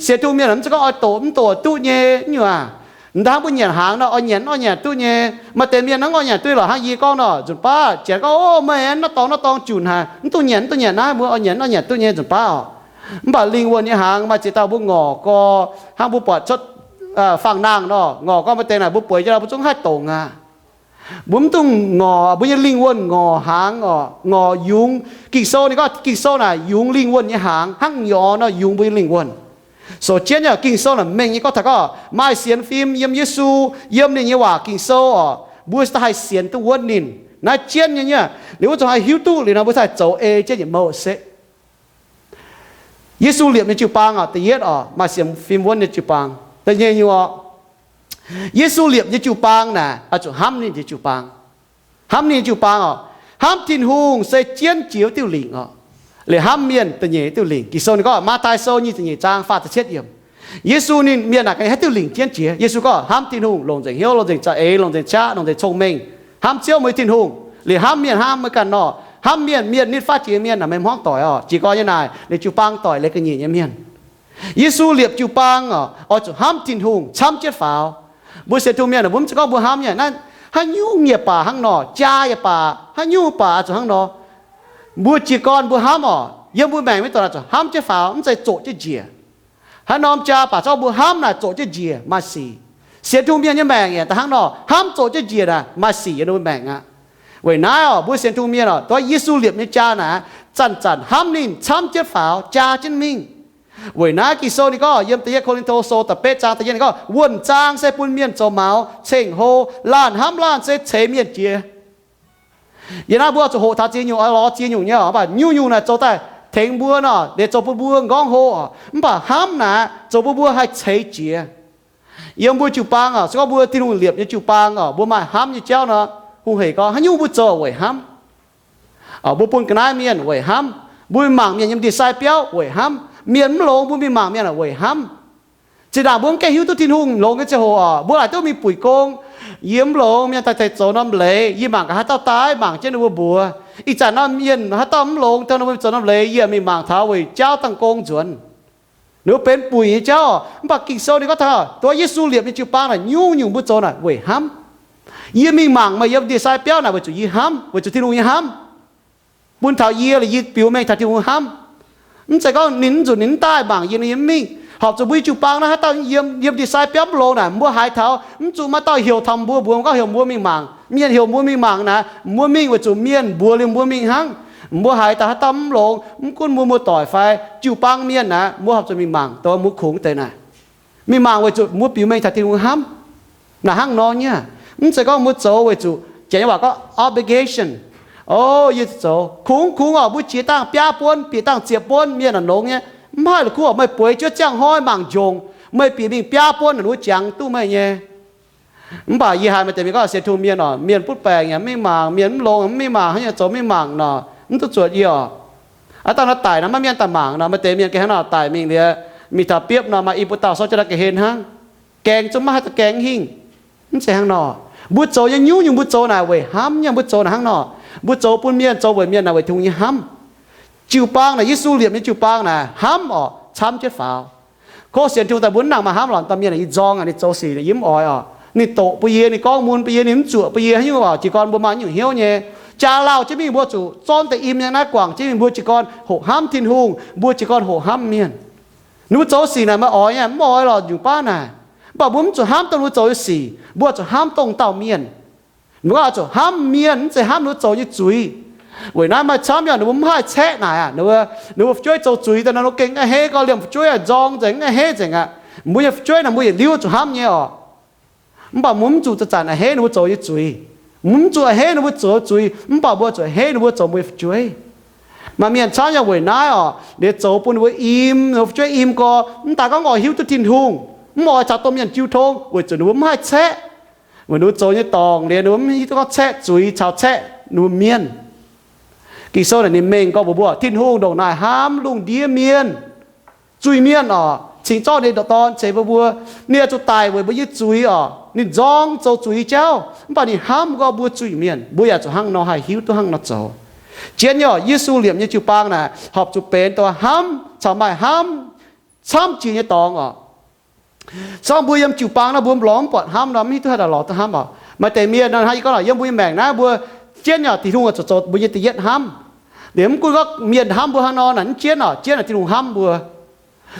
Sienx Tin-Hungh mienh mv zeiz gorngv oix doqc mv doqc duqv nyei nyungc aac. M'daaih hnangv mbuo nyanc hnaangx nor, oix nyanc mv oix nyanc duqv nyei. Maaih deix mienh hnangv oix nyanc duqv lorqc, hnangv yie gorngv nor, nzunc baav janx gorngv, o, meih naaiv dorngx naaiv dorngx junc haic, mv dungx nyanc, mv dungx nyanc naaiv, mbuo oix nyanc mv oix nyanc duqv nyei nzunc baav oc. Mv baac lingh wuonh nyei hnaangx maaih ziex dauh mbuo ngorc gorx, hnangv mbuo buatc cuotv faang-nangh nor, ngorc gorx maaih deix naaic mbuo bueix jienv nor mbuo zungv haih dongc aqv. Mbuo mv dungx ngorc, mbuo nyei lingh wuonh ngorc hnaangx oc, ngorc yungz. Ging-Sou ninh gorngv Ging-Sou naaic yungz lingh wuonh nyei hnaangx, hnangv nyorx nor yungz mbuo nyei lingh wuonh. So jienv nyei Ging-Sou naaic mengh nyei gorngv taux gorngv maaih sienx fim yiem Yesu, yiem ninh nyei waac Ging-Sou oc, mbuo da'haih sienx duqv wuonv ninh. Naaiv jienv nyei nyei, liuz wuov zuqc haih hiuv duqv liuz nor mbuo da'haih zoux ei jienv yietc mouh se Yesu liepc nyei jiu-baang oc, da'yietv oc, maaih sienx fim wuonv nyei jiu-baang. Da'nyeic nyungc oc, Yesu liepc nyei jiu-baang naaic oix zuqc hnamv ninh nyei jiu-baang. Hnamv ninh nyei jiu-baang oc, hnamv Tin-Hungh se jienv jiex wuov diuh lingc oc, liuz hnamv mienh da'nyeic diuh lingc. Ging-Sou ninh gorngv, Matv^taai Sou nyic ziepc nyeic zaang faah ziepc cietv yiemc. Yesu ninh, mienh naaic ganh haaix diuh lingc jienv jiex? Yesu gorngv hnamv Tin-Hungh longc nzengc hnyouv, longc nzengc za'eix, longc nzengc qaqv, longc nzengc cong-mengh. Hnamv Ziouv meih Tin-Hungh, liuz hnamv mienh hnangv meih ganh nor. Hnamv mienh, mienh nitv faatv jiex mienh naaic, meih hmuangv doic oc. Jiez gorn nyei naaic, ninh jiu-baang doic leiz ga'nyiec nyei mienh. Yesu liepc jiu-baang oc, oix zuqc hnamv Tin-Hungh camv jienv faaux. Mbuo sienx Tin-Hungh mienh, mbuo mv zeiz gorngv mbuo hnamv nyei naaiv, haaix nyungc yaac baac hnangv nor, jaa yaac baac, haaix nyungc baac oix zuqc hnangv nor. Mbuo jiez gorn mbuo hnamv oc, yiem mbuo maengc maiv dongh oix zuqc hnamv jienv faaux, mv zeiz zoqc jienv njiec. Haaix norm jaa baac zorqv mbuo hnamv naaic zoqc jienv njiec maaih sic. Sienx Tin-Hungh mienh nyei maengc yaac da'hnangv nor, hnamv zoqc jienv njiec naaic maaih sic yiem ninh mbuo maengc aqv. Weic naaiv oc, mbuo sienx Tin-Hungh mienh oc, dongh Yesu liepc nyei jaa naaic, zanc-zanc hnamv ninh camv jienv faaux, jaa jienv mingh. Weic naaiv Ging-Sou ninh gorngv yiem da'yietv Ko^lin^to Sou da'betv zaang da'yietv ninh gorngv, wuonh zaang se bun mienh zoux maux, ceng-hlo, laanh hnamv laanh se ceix mienh jiex. Yie naaiv mbuo zuqc hoqc taux ziex nyungc, oix lorz ziex nyungc nyei oc, mv baac nyungc-nyungc naaic zoux daaih tengx mbuo nor, ninh zoux bun mbuo nqorngv hlo oc, mv baac hnamv naaic zoux bun mbuo haih ceix jiex. Yiem mbuo jiu-baang oc, se gorngv mbuo Tin-Hungh liepc nyei jiu-baang oc, mbuo maaih hnamv nyei jauv nor, hungh hec gorngv haaix nyungc mbuo zoux weic hnamv. Mbuo bun ga'naaiv mienh weic hnamv. Mbuo mingh mangc mienh yiem ndie-sai biauv weic hnamv. Mienh mv longx mbuo mingh mangc mienh weic hnamv. Zinh ndaangc mbuo mv gaengh hiuv duqv Tin-Hungh longx nyei ziangh hoc oc, mbuo laaic duqv mingh buic gong. Yie mv longx, mienh taaih tengx zoux norm leiz, yie mangc gaax haaix dauh daaih mangc jienv ninh mbuo mbuox. Ih zanc nor mienh haaix dauh mv longx taux ninh mbuo zoux norm leiz, yie mingh mangc taux weic jauv dangh gong nzuonx. Ninh mbuo benx buic nyei jauv oc. Mv baac Ging-Sou ninh gorngv taux dongh Yesu liepc nyei jiu-baang naaic, nyungc-nyungc mbuo zoux naaic weic hnamv. Yie mingh mangc meih yiem ndie-sai biauv naaic weic zuqc yie hnamv, weic zuqc Tin-Hungh nyei hnamv. Bun taux yie, yie biux mengh taux Tin-Hungh hnamv. Mv zeiz gorngv ninh mv zuqc ninh mv daaih mangc yie, ninh mv mingh. Horpc zuqc mbuo nyei jiu-baang naaiv haaix dauh yiem, yiem ndie-sai biauv mv longx naaic, mbuo haiz taux mv zuqc maaih dauh heuc taux mbuo, mbuox gorngv heuc mbuo mingh mangc. Mienh heuc mbuo mingh mangc naaic, mbuo mingh weic zuqc mienh mbuox liuz mbuo mingh hnangv. Mbuo haiz daaih haaix dauh mv longx, mv gunv mbuo muoz-doic fai jiu-baang mienh naaic, mbuo horpc zuqc mingh mangc dongh mbuo kungx deix naaic. Mingh mangc weic zuqc mbuo biux mengh taux Tin-Hungh hnamv. Naaic hnangv nor nyei. Mv zeiz gorngv mbuo zoux weic zuqc, Janx nyei waac gorngv obligation. O, yie zoux. Kungx kungx oc, mbuo jiex dangh biaa buonv, bieqc dangh ziepc buonv, mienh naaic longx nyei. Mv haih la'kuqv oc, meih bueix juov ziangh hnoi mangc njongc, meih bieqc mingh biaa buonv naaic, ninh mbuo jangx duqv meih nyei. Mv baac yie haiz maaih deix mienh gorngv sienx Tin-Hungh mienh oc, mienh butv baengc yaac mv mingh mangc, mienh mv longx mv mingh mangc, haaix nyungc zoux mv mingh mangc nor, mv duqv zuotc yie oc. Aav dangh nor daic nor maiv mienh daaih mangc nor, maaih deix mienh gengh hnangv nor daic mingh liuz, mingh taux biopv nor maaih i buo dauh sortv jienv naaiv ga'hlen hnangv. Gaengh zungv maiv haih daaih gaengh hingh. Mv zeiz hnangv nor. Mbuo zoux nyei nyungc-nyungc mbuo zoux naaic weic hnamv nyei, mbuo zoux naaic hnangv nor. Mbuo zoux bun mienh, zoux weic mienh naaic weic Tin-Hungh nyei hnamv. Jiu-baang naaic, Yesu liepc nyei jiu-baang naaic hnamv oc, camv jienv faaux. Kov sienx Tin-Hungh daaih mbuo mv nangc maaih hnamv lorqc, dauh mienh naaic yie nzorng aqv, ninh zoux sic naaic yie mv oix oc. Ninh doqc bun yie, ninh gorngv mun bun yie, ninh mv zuoqc bun yie, haaix nyungc oc, jiez gorn mbuo maaih nyungc hnyouv nyei. Jaa lauh jienv mingh mbuo zuqc zorqv deix im nyei naaiv guangc jienv mingh, mbuo jiez gorn hoqc hnamv Tin-Hungh, mbuo jiez gorn hoqc hnamv mienh. Ninh mbuo zoux sic naaic meih oix nyei, mv oix lorqc, nyungc baav naaic. Mv baac mbuo mv zuqc hnamv dongh ninh mbuo zoux nyei sic, mbuo zuqc hnamv dongh dauh mienh. Mbuo oix zuqc hnamv mienh, mv zeiz hnamv ninh mbuo zoux nyei zuiz. Weic naaiv maaih camv yaac ninh mbuo mv haih caeqv naaic aqv. Ninh mbuo, ninh mbuo fu'jueiv zoux zuiz daaih nor, ninh mbuo gengh a'hneiv gorx liemh fu'jueiv aqv, nzorng nzengc, a'hneiv nzengc aqv. Mbuo nyei fu'jueiv naaic mbuo yietc liuz zuqc hnamv nyei oc. Mv baac mbuo mv zuqc zanc-zanc a'hneiv ninh mbuo zoux nyei zuiz. Mbuo mv zuqc a'hneiv ninh mbuo zoux zuiz, mv baac mbuo zuqc a'hneiv ninh mbuo zoux mbuo nyei fu'jueiv. Maaih mienh camv yaac weic naaiv oc, ninh zoux bun ninh mbuo im, ninh fu'jueiv im gorx, mv daaih gorngv oix hiuv duqv Tin-Hungh, mv oix caux domh mienh jiu tong, weic zuqc ninh mbuo mv haih caeqv. Weic ninh mbuo zoux nyei dorngc liuz, ninh mbuo mv hiuv duqv gorngv caeqv zuiz caux caeqv ninh mbuo mienh. Ging-Sou naaic ninh mengh gorngv mbuox mbuo, Tin-Hungh ndongc naaic hnamv lungh ndiev mienh, zuiz-mienh oc, cingx zorqv ninh nyei Dorn ceix bun mbuo. Ninh oix zuqc daic weic mbuo nyei zuiz oc. Ninh nzorng zoux zuiz jauv, mv baac ninh hnamv gorngv mbuo zuiz-mienh. Mbuo yaac zuqc hnangv nor haih hiuv duqv hnangv nor zoux. Jienv nyei oc, Yesu liepc nyei jiu-baang naaic horpc zuqc benx dongh hnamv caux maaih hnamv camv jiex nyei dorngx oc. Se gorngv mbuo yiem jiu-baang nor, mbuo lorz mv buatc hnamv nor, mv hiuv duqv haaix dauh lorz duqv hnamv oc. Maaih deix mienh nor, hnangv yie gorngv oc, yiem mbuo nyei maengc naaiv, mbuo jienv nyei oc, Tin-Hungh oix zuqc zoux mbuo nyei da'yietv hnamv. Liuz mv gunv gorngv mienh hnamv mbuo hnangv nor naaic, mv jienv oc, jienv naaic Tin-Hungh hnamv mbuo.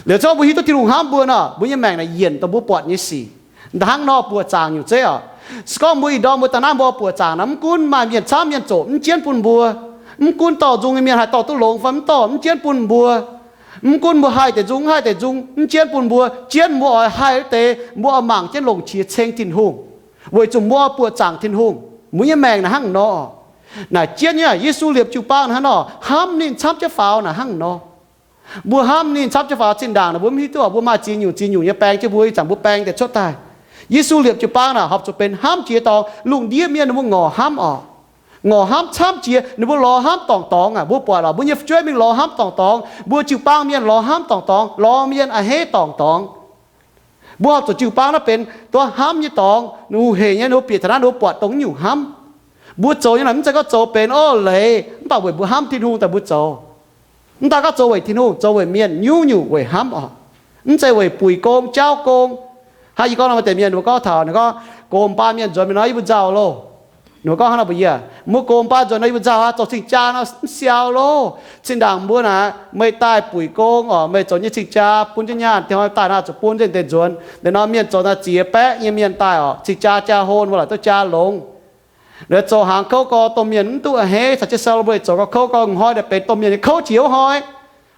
Liuz se gorngv mbuo hiuv duqv Tin-Hungh hnamv mbuo nor, mbuo nyei maengc naaic yienc dongh mbuo buatc nyei sic. Da'hnangv nor buoqc zaangc nyungc zeiv oc. Se gorngv mbuo ih ndorm mbuo daaih naaiv mbuo buoqc zaangc nor, mv gunv maaih mienh camv mienh zoqc, mv jienv bun mbuo. Mv gunv dorh nzung nyei mienh haih dorh duqv longx fai mv dorh, mv jienv bun mbuo. Mv gunv mbuo haih deix nzung, mv haih deix nzung, mv jienv bun mbuo. Jienv mbuo oix haih wuov deix, mbuo oix mangc jienv longc qiex ceng Tin-Hungh, weic zuqc mbuo oix buoqc zaangc Tin-Hungh. Mbuo nyei maengc naaic hnangv nor. Naaic jienv nyei Yesu liepc jiu-baang hnangv nor, hnamv ninh camv jienv faaux naaic hnangv nor. Mbuo hnamv ninh camv jienv faaux zinh ndaangc naaic, mbuo mv hiuv duqv oc, mbuo maaih ziex nyungc ziex nyungc nyei baeng jienv mbuo, ih zanc mbuo baeng deix cuotv daaih. Yesu liepc jiu-baang naaic horpc zuqc benx hnamv jiex dorngx. Lungh ndiev mienh ninh mbuo ngorc hnamv oc. Ngorc hnamv camv jiex, ninh mbuo lorz hnamv dorngc dorngx aqv. Mbuo buatc oc, mbuo nyei fu'jueiv mingh lorz hnamv dorngc dorngx, mbuo jiu-baang mienh lorz hnamv dorngc dorngx, lorz mienh a'hneiv dorngc dorngx. Mbuo horpc zuqc jiu-baang naaiv benx dongh hnamv nyei dorngx. Ninh mbuo hec nyei, ninh mbuo bieqc taux naaiv ninh mbuo buatc dongh nyungc hnamv. Mbuo zoux nyei naaic mv zeiz gorngv zoux benx orv leiz, mv baac weic mbuo hnamv Tin-Hungh daaih mbuo zoux. Mv daan gorngv zoux weic Tin-Hungh, zoux weic mienh nyungc-nyungc weic hnamv oc. Mv zeiz weic buic gong jauv gong. Hnangv yie gorngv nor, maaih deix mienh ninh mbuo gorngv taux ninh gorngv, gox m'baan mienh nzuonx mingh nor yie mbuo nzauh loh. Ninh mbuo gorngv hnangv nor mbuox yie, mbuo gox m'baan nzuonx nor yie mbuo nzauh aqv, zoux cing-jaa nor mv siau loh. Zinh ndaangc mbuo naaic meih daaih buic gong oc, meih zoux nyei cing-jaa bun jienv nyaanh, diex hnoi daaih naaic zuqc bun nzengc deix nzuonx. Deix nor mienh zoux naaic ziex baeqv nyei mienh daaih oc, cing-jaa jaa hlo ninh mbuo laaic duqv jaa longx. Liuz zoux hnaangx kouv gorx, domh mienh mv duqv a'hneiv, caux jienv celebrate zoux gorx kouv gorx, hnoi daaih benx domh mienh nyei kouv jiex wuov hnoi.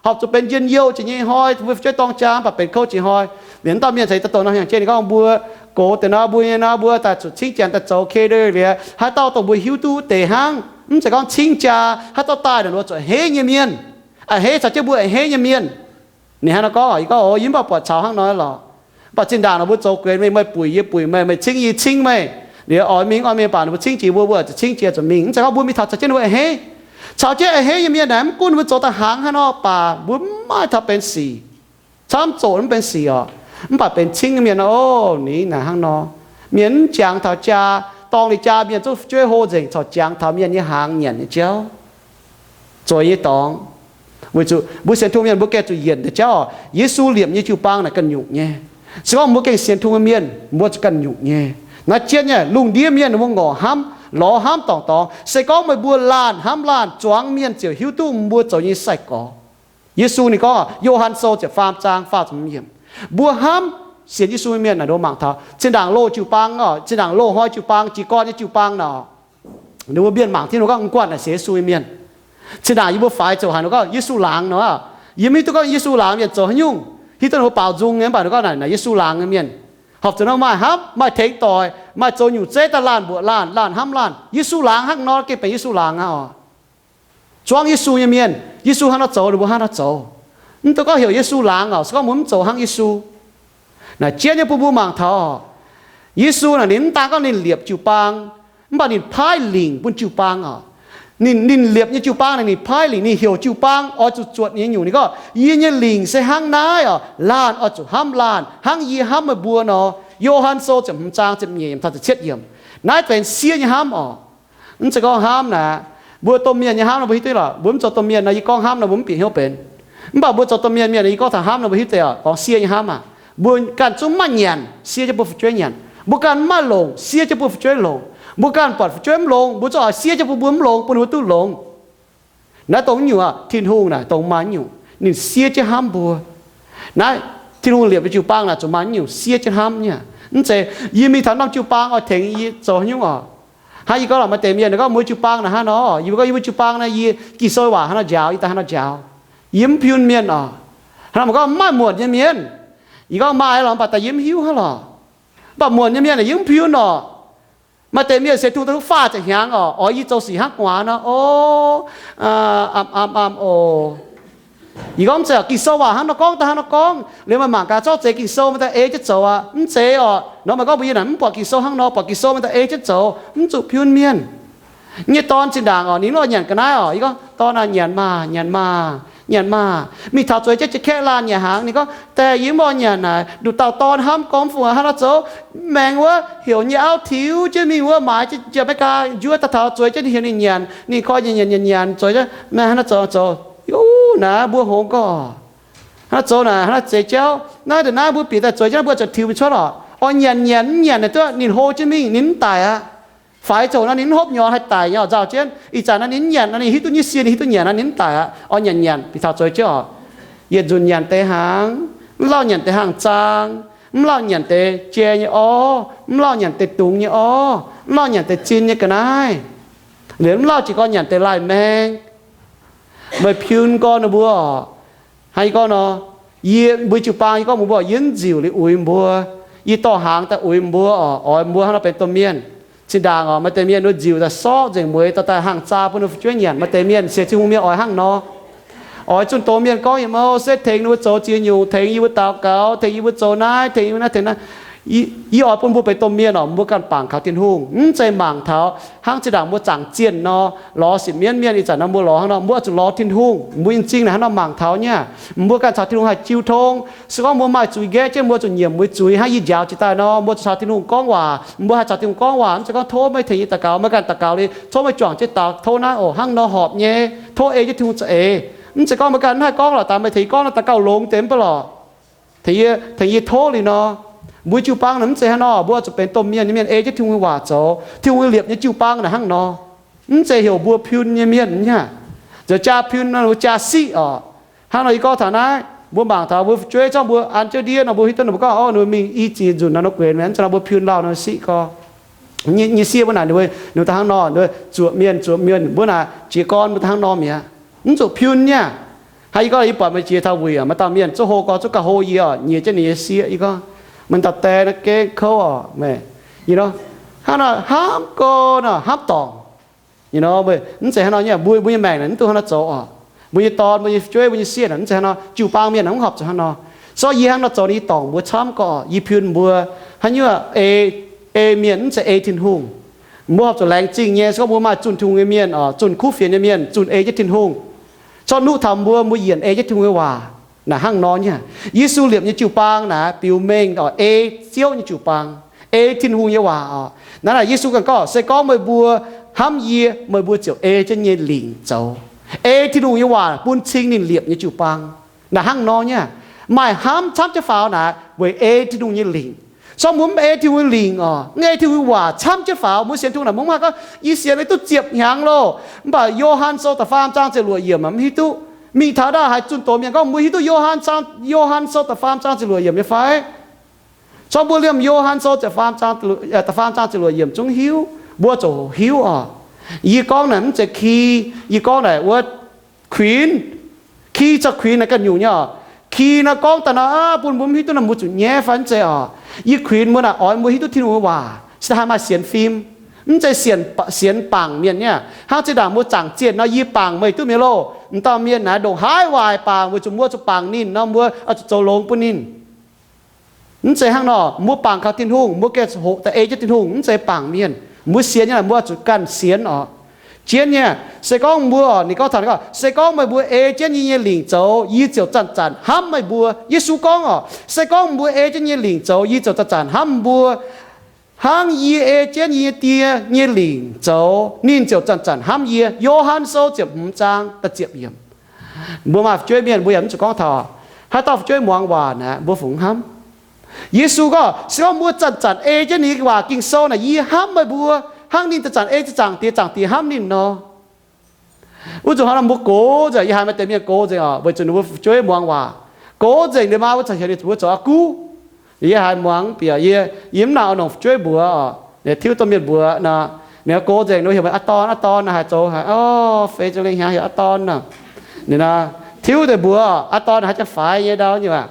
Horpc zuqc benx njien-youh jiex nyei hnoi, mbuo fu'jueiv dorng jaa mv baac benx kouv jiex hnoi. Liuz mv dauh mienh caux yie daaih dongh nor hnyangx-jeiv ninh gorngv mbuo gox deix nor, mbuo nyei nor, mbuo daaih zuqc cingv janx daaih zoux catering liuz, haaix dauh dongh mbuo hiuv duqv deix hnangv, mv zeiz gorngv cingv jaa, haaix dauh daaih naaic ninh mbuo zuqc a'hneiv nyei mienh, a'hneiv caux jienv mbuo a'hneiv nyei mienh. Ninh hnangv nor gorngv, yie gorngv, o, yie mv baac buatc caux hnangv nor lorqc. Mv baac zinh ndaangc nor mbuo zoux guenx meih, meih buic yie buic meih, meih cingv yie cingv meih. Liuz oix mingh oix mingh baac ninh mbuo cingv jiex mbuo, mbuo zuqc cingv jiex zuqc mingh. Mv zeiz gorngv mbuo mingh taux caux jienv ninh mbuo a'hneiv. Caux jienv a'hneiv nyei mienh naaic mv gunv ninh mbuo zoux daaih hnaangx haaix nor baac mbuo mv maaih taux benx sic, camv zoqc mv benx sic oc. Mv baac benx cingv nyei mienh nor, o, ninh naaic hnangv nor. Mienh mv jangx taux jaa, dorng ninh jaa mienh zungv fu'jueiv hlo nzengc, corc jangx taux mienh nyei hnaangx nyanc nyei jauv, zoux nyei dorngx. Weic zuqc mbuo sienx Tin-Hungh mienh mbuo gengh zuqc yienc deix jauv oc. Yesu liepc nyei jiu-baang naaic ganh nyungc nyei. Se gorngv mbuo gengh sienx Tin-Hungh mienh mbuo zuqc ganh nyungc nyei. Naaiv jienv nyei lungh ndiev mienh ninh mbuo ngorc hnamv, lorz hnamv dorngc dorngx. Se gorngv meih mbuo laanh hnamv laanh, zuangx mienh ziouc hiuv duqv mbuo zoux nyei sai-gorx. Yesu ninh gorngv, Yo^han Sou ziepc faam zaang faah ziepc hmz yiemc, mbuo hnamv sienx Yesu nyei mienh naaic nduov mangc taux zinh ndaangc loz jiu-baang oc, zinh ndaangc loz hnoi jiu-baang, jiez gorn nyei jiu-baang nor, ninh mbuo mienh mangc Tin-Hungh gorngv, M'guanh naaic sienx Yesu nyei mienh. Cin ndaangc yie mbuo faix zoux haaix nor gorngv Yesu laangz nor, yie mv hiuv duqv gorngv Yesu laangz mienh zoux haaix nyungc. Hiuv duqv ninh mbuo baaux nzung nyei, mv baac ninh gorngv naaic, naaic Yesu laangz nyei mienh. Horpc zuqc nor maaih hnamv, maaih tengx doic, maaih zoux nyungc zeiv daaih laanh mbuoqc laanh, laanh hnamv laanh. Yesu laangz hnangv nor gengh benx Yesu laangz aqv oc. Zuangv Yesu nyei mienh, Yesu hnangv nor zoux, ninh mbuo hnangv nor zoux. Mv dungx gorngv heuc Yesu laangz oc, se gorngv mbuo mv zoux hnangv Yesu. Naaic jienv nyei bun mbuo mangc taux, Yesu naaic ninh mv daan gorngv ninh liepc jiu-baang, mv baac ninh paaiv lingc bun jiu-baang oc. Ninh, ninh liepc nyei jiu-baang naaic ninh paaiv lingc, ninh heuc jiu-baang oix zuqc zuotc ninh nyei nyungc. Ninh gorngv, Yie nyei lingc se hnangv naaiv oc, laanh oix zuqc hnamv laanh hnangv yie hnamv meih mbuo nor. Yo^han Sou ziepc hmz zaang ziepc nyeic yiemc taux ziepc cietv yiemc. Naaiv benx siev nyei hnamv oc. Mv zeiz gorngv hnamv naaic, mbuo domh mienh nyei hnamv nor mbuo hiuv duqv lorqc. Mbuo mv zoux domh mienh nor yie gorngv hnamv nor mbuo mv bieqc hnyouv benx. Mv baac mbuo zoux domh mienh, mienh nor yie gorngv taux hnamv nor mbuo hiuv deix oc, gorngv siev nyei hnamv aac. Mbuo ganh zungv maiv nyanc, siev jienv bun fu'jueiv nyanc. Mbuo ganh mv maaih longc, siev jienv bun fu'jueiv longc. Mbuo ganh buatc fu'jueiv mv longx, mbuo zungv oix siev jienv bun mbuo mv longx, bun ninh mbuo duqv longx. Naaiv dongh nyungc aac, Tin-Hungh naaic dongh maaih nyungc ninh siev jienv hnamv mbuo. Naaiv Tin-Hungh liepc nyei jiu-baang naaic zuqc maaih nyungc siev jienv hnamv nyei. Mv zeiz yie mingh taux norm jiu-baang oix tengx yie zoux haaix nyungc oc. Hnangv yie gorngv lorqc, maaih deix mienh gorngv mbuo jiu-baang naaic hnangv nor, yie mbuo gorngv yie mbuo jiu-baang naaic, yie Ging-Sou waac hnangv nor njaaux, yie daaih hnangv nor njaaux. Yie mv piun mienh oc. Hnangv nor maaih gorngv maaih muonc nyei mienh, yie gorngv maaih lorqc, mv baac daaih yie mv hiuv hnangv lorqc. Mv baac muonc nyei mienh naaic yie mv piun oc. Maaih deix mienh sienx Tin-Hungh daaih duqv faah ziepc hnyangx oc, oix yie zoux sic hnangv gu'nguaaz nor, o, am am am oc. Yie gorngv mv zeiz oc, Ging-Sou waac hnangv nor gorngv daaih hnangv nor gorngv. Liuz meih mangc gaax zorqv zeix Ging-Sou meih daaih ei jienv zoux aqv. Mv zeiz oc. Nor meih gorngv mbuox yie naaic mv buatc Ging-Sou hnangv nor, buatc Ging-Sou meih daaih ei jienv zoux, mv zuqc piun mienh. Yie nyei dorn zinh ndaangc oc, ninh mv oix nyanc ga'naaiv oc. Yie gorngv, Dorn aac, nyanc maah, nyanc maah, nyanc maah. Mingh taux zueiz jienv jiex kaeqv laanh nyanc hnaangx. Ninh gorngv, Diex, yie mv oix nyanc naaic. Nduqc dauh dorn hnamv gormx fungc hnangv nor zoux. Maengx wuov heuc nyei auv tiux jienv mingh wuov maaiz jienv jiex America njuov daaih taux zueiz jienv heuc ninh nyanc. Ninh koi nyanc nyanc nyanc nyanc zueiz jienv, Meih hnangv nor zoux zoux. Yie naaic mbuo hngongx gorngv, Hnangv nor zoux naaic hnangv nor zeix jauv. Naaiv ndongc naaiv mbuo bieqc daaih zueiz jienv naaiv mbuo zuqc tiux mingh cuotv lorqc. Oix nyanc nyanc mv nyanc naaic duqv ninh hlo jienv mingh, ninh mv daic aqv. Faix zoux nor ninh mv hopv nyei, haih daic nyei oc, nzauh jienv. Ih zanc nor ninh mv nyanc nor ninh hiuv duqv nyei sie, ninh hiuv duqv nyanc nor ninh mv daic aqv. Oix nyanc nyanc bieqc taux zueiz jienv oc. Yietc nzunc nyanc deix hnaangx, mv lauh nyanc deix hnaangx zaang, mv lauh nyanc deix jai nyei orv, mv lauh nyanc deix dungz nyei orv, mv lauh nyanc deix zin nyei ga'naaiv, liuz mv lauh jiez gorn nyanc deix lai-maeng. Meih piun gorn ninh mbuo oc. Hnangv yie gorngv nor, yie mbuo jiu-baang yie gorngv mbuox mbuo, yie mv nziuc liuz uix mbuo. Yie dorh hnaangx daaih uix mbuo oc, oix mbuo hnangv nor benx domh mienh. Zinh ndaangc oc, maaih deix mienh nor nziuc daaih sorqv nzengc mueiz dorh daaih hnaangx zaang bun ninh fu'jueiv nyanc. Maaih deix mienh sienx Tin-Hungh mienh oix hnangv nor. Oix zunh doz mienh gorngv yietc mouc se tengx ninh mbuo zoux ziex nyungc, tengx yie mbuo daux gaux, tengx yie mbuo zoux naaiv, tengx yie mbuo naaiv, tengx naaiv. Yie oix bun mbuo benx domh mienh oc, mbuo ganh bangc kaux Tin-Hungh. Mv zeiz mangc taux hnangv zinh ndaangc mbuo zaangc zienh nor, lorz sienx mienv mienh ih zanc nor mbuo lorz hnangv nor, mbuo oix zuqc lorz Tin-Hungh. Mbuo nyei m'zing naaic hnangv nor mangc taux nyei aqv. Mbuo ganh caux Tin-Hungh haih jiu tong. Se gorngv mbuo maaih zuiz nqaeqv jienv, mbuo zuqc nyiemc mbuo zuiz hnangv yie njaaux jiex daaih nor, mbuo zuqc caux Tin-Hungh gorngv waac. Mbuo haih caux Tin-Hungh gorngv waac, mv zeiz gorngv tov meih tengx yie daux gaux, meih ganh daux gaux liuz, tov meih juangc jienv daux, tov naaiv oc, hnangv nor horpc nyei, tov ei jienv Tin-Hungh za'eix. Mv zeiz gorngv meih ganh mv haih gorngv lorqc, daaih meih tengx yie gorngv nor, daux gauh longx deix mv baac lorqc. Tengx yie, tengx yie tov liuz nor, mbuo jiu-baang naaic mv zeiz hnangv nor. Mbuo oix zuqc benx domh mienh nyei mienh ei jienv Tin-Hungh nyei waac zoux. Tin-Hungh nyei liepc nyei jiu-baang naaic hnangv nor. Mv zeiz heuc mbuo piun nyei mienh nyei aqv. Zoux jaa piun nor, mbuo jaa siqv oc. Hnangv nor yie gorngv taux naaiv, mbuo mangc taux mbuo fu'jueiv zorqv mbuo an jienv ndiev nor, mbuo hiuv duqv ninh mbuo gorngv, o, ninh mbuo mingh i ziex nzunc nor, ninh mbuo guenx mi'aqv, hnangv nor mbuo piun lauh nor siqv gorx. Nyei, nyei sieqv mbuo naaic ninh mbuo, ninh mbuo daaih hnangv nor, ninh mbuo zuoqc mienh, zuoqc mienh, mbuo naaic jiez gorn mbuo daaih hnangv nor mi'aqv. Mv zuqc piun nyei aqv. Hnangv yie gorngv, yie buatc meih jiex taux wuic, maaih dauh mienh zungv hlo gorx, zungv gauh hlo yie oc, nyiex jienv ninh nyei sieqv. Yie gorngv, meih dauh die naaiv gengh kouv oc, meih. Hnangv nor hnamv gorx nor, hnamv dorngc. Mv zeiz hnangv nor nyei, mbuo, mbuo nyei maengc naaic mv dungx hnangv nor zoux oc. Mbuo nyei dorn, mbuo nyei fu'jueiv, mbuo nyei sieqv naaic mv zeiz hnangv nor, jiu-baang mienh naaic mv horpc zuqc hnangv nor. Se gorngv yie hnangv nor zoux, ninh nyei dorngc mbuo camv gorx, yie piun mbuo haaix nyungc ei, ei mienh mv zeiz ei Tin-Hungh. Mbuo horpc zuqc laengz zingh nyei. Se gorngv mbuo maaih zunh Tin-Hungh nyei mienh oc, zunh kuv fienx nyei mienh, zunh ei jienv Tin-Hungh, zorqv nuqv taux mbuo, mbuo yienc ei jienv Tin-Hungh nyei waac naaic hnangv nor nyei. Yesu liepc nyei jiu-baang naaic biux mengh oc, ei Ziouv nyei jiu-baang, ei Tin-Hungh nyei waac oc. Naaiv naaic Yesu ganh gorngv, se gorngv meih mbuo hnamv yie, meih mbuo ziouc ei jienv nyei lingc zoux. Ei Tin-Hungh nyei waac bun cing ninh liepc nyei jiu-baang naaic hnangv nor nyei. Maaih hnamv camv jienv faaux naaic weic ei Tin-Hungh nyei lingc. Se gorngv mbuo mv ei Tin-Hungh nyei lingc oc, mv ei Tin-Hungh nyei waac camv jienv faaux, mbuo sienx Tin-Hungh naaic mbuo mv haih gorngv, yie sienx liuz duqv ziepc hnyangx loh. Mv baac Yo^han Sou da'faam zaang ziepc luoqc yiemc mv hiuv duqv. Mingh taux ndau haaix zunh doz mienh gorngv, mbuo hiuv duqv Yo^han, Yo^han Sou da'faam zaang ziepc luoqc yiemc nyei fai? Se gorngv mbuo liemh Yo^han Sou da'faam zaang ziepc luoqc yiemc zungv hiuv, mbuo ziouc hiuv oc. Yie gorngv naaic mv zeiz ki, yie gorngv naaic wuov kuinx, ki caux kuinx naaic ganh nyungc nyei oc. Ki naaiv gorngv daaih nor, bun mbuo mv hiuv duqv nor mbuo zuqc nyaiv fai mv zeiz oc. Yie kuinx mbuo naaic oix mbuo hiuv duqv Tin-Hungh nyei waac, se daaih haih maaih sienx fim. Mv zeiz sienx, sienx bangc mienh nyei aqv. Hnangv zinh ndaangc mbuo zaangc zienh nor, yie bangc meih duqv mi'aqv loh. M'dauh mienh naaic ndongc haaix waaic bangc, weic zuqc mbuo zuqc bangc ninh nor, mbuo oix zuqc zoux longx bun ninh. Mv zeiz hnangv nor, mbuo bangc kaux Tin-Hungh, mbuo gengh hoqc daaih ei jienv Tin-Hungh, mv zeiz bangc mienh. Mbuo sienx nyei naaic mbuo zuqc ganh sienx oc. Jienv nyei, se gorngv mbuo, ninh gorngv taux, se gorngv meih mbuo ei jienv yie nyei lingc zoux, yie ziouc zanc-zanc hnamv meih mbuo. Yesu gorngv oc, se gorngv mbuo ei jienv yie nyei lingc zoux, yie ziouc zanc-zanc hnamv mbuo, hnangv yie ei jienv yie nyei Die nyei lingc zoux, ninh ziouc zanc-zanc hnamv yie. Yo^han Sou ziepc hmz zaang da'ziepc yiemc. Mbuo maaih fu'jueiv mienh, mbuo yaac mv zuqc gorngv taux haaix dauh fu'jueiv muangx waac naaic, mbuo fungx hnamv. Yesu gorngv, se gorngv mbuo zanc-zanc ei jienv ninh waac Ging-Sou naaic, yie hnamv meih mbuo, hnangv ninh zanc-zanc ei Zaangc Diex, Zaangc Diex hnamv ninh nor. Wuov nzunc hnangv nor mbuo gox nzengc, yie haiz maaih deix mienh gox nzengc oc, weic zuqc ninh mbuo fu'jueiv muangx waac. Gox nzengc liuz maa mbuo caux heuc ninh mbuo zoux aa guv. Yie haiz muangx bieqc, yie, yie mv nangc oix longc fu'jueiv mbuox oc. Ninh tiuv domh mienh mbuox nor, ninh gox nzengc ninh mbuo heuc meih aa dorn, aa dorn nor, haiz zoux haiz, o, feix za'gengh hnyangx heuc aa dorn nor. Ninh nor, tiuv deix mbuox, aa dorn haiz jaa faix nyei ndau nyei aqv.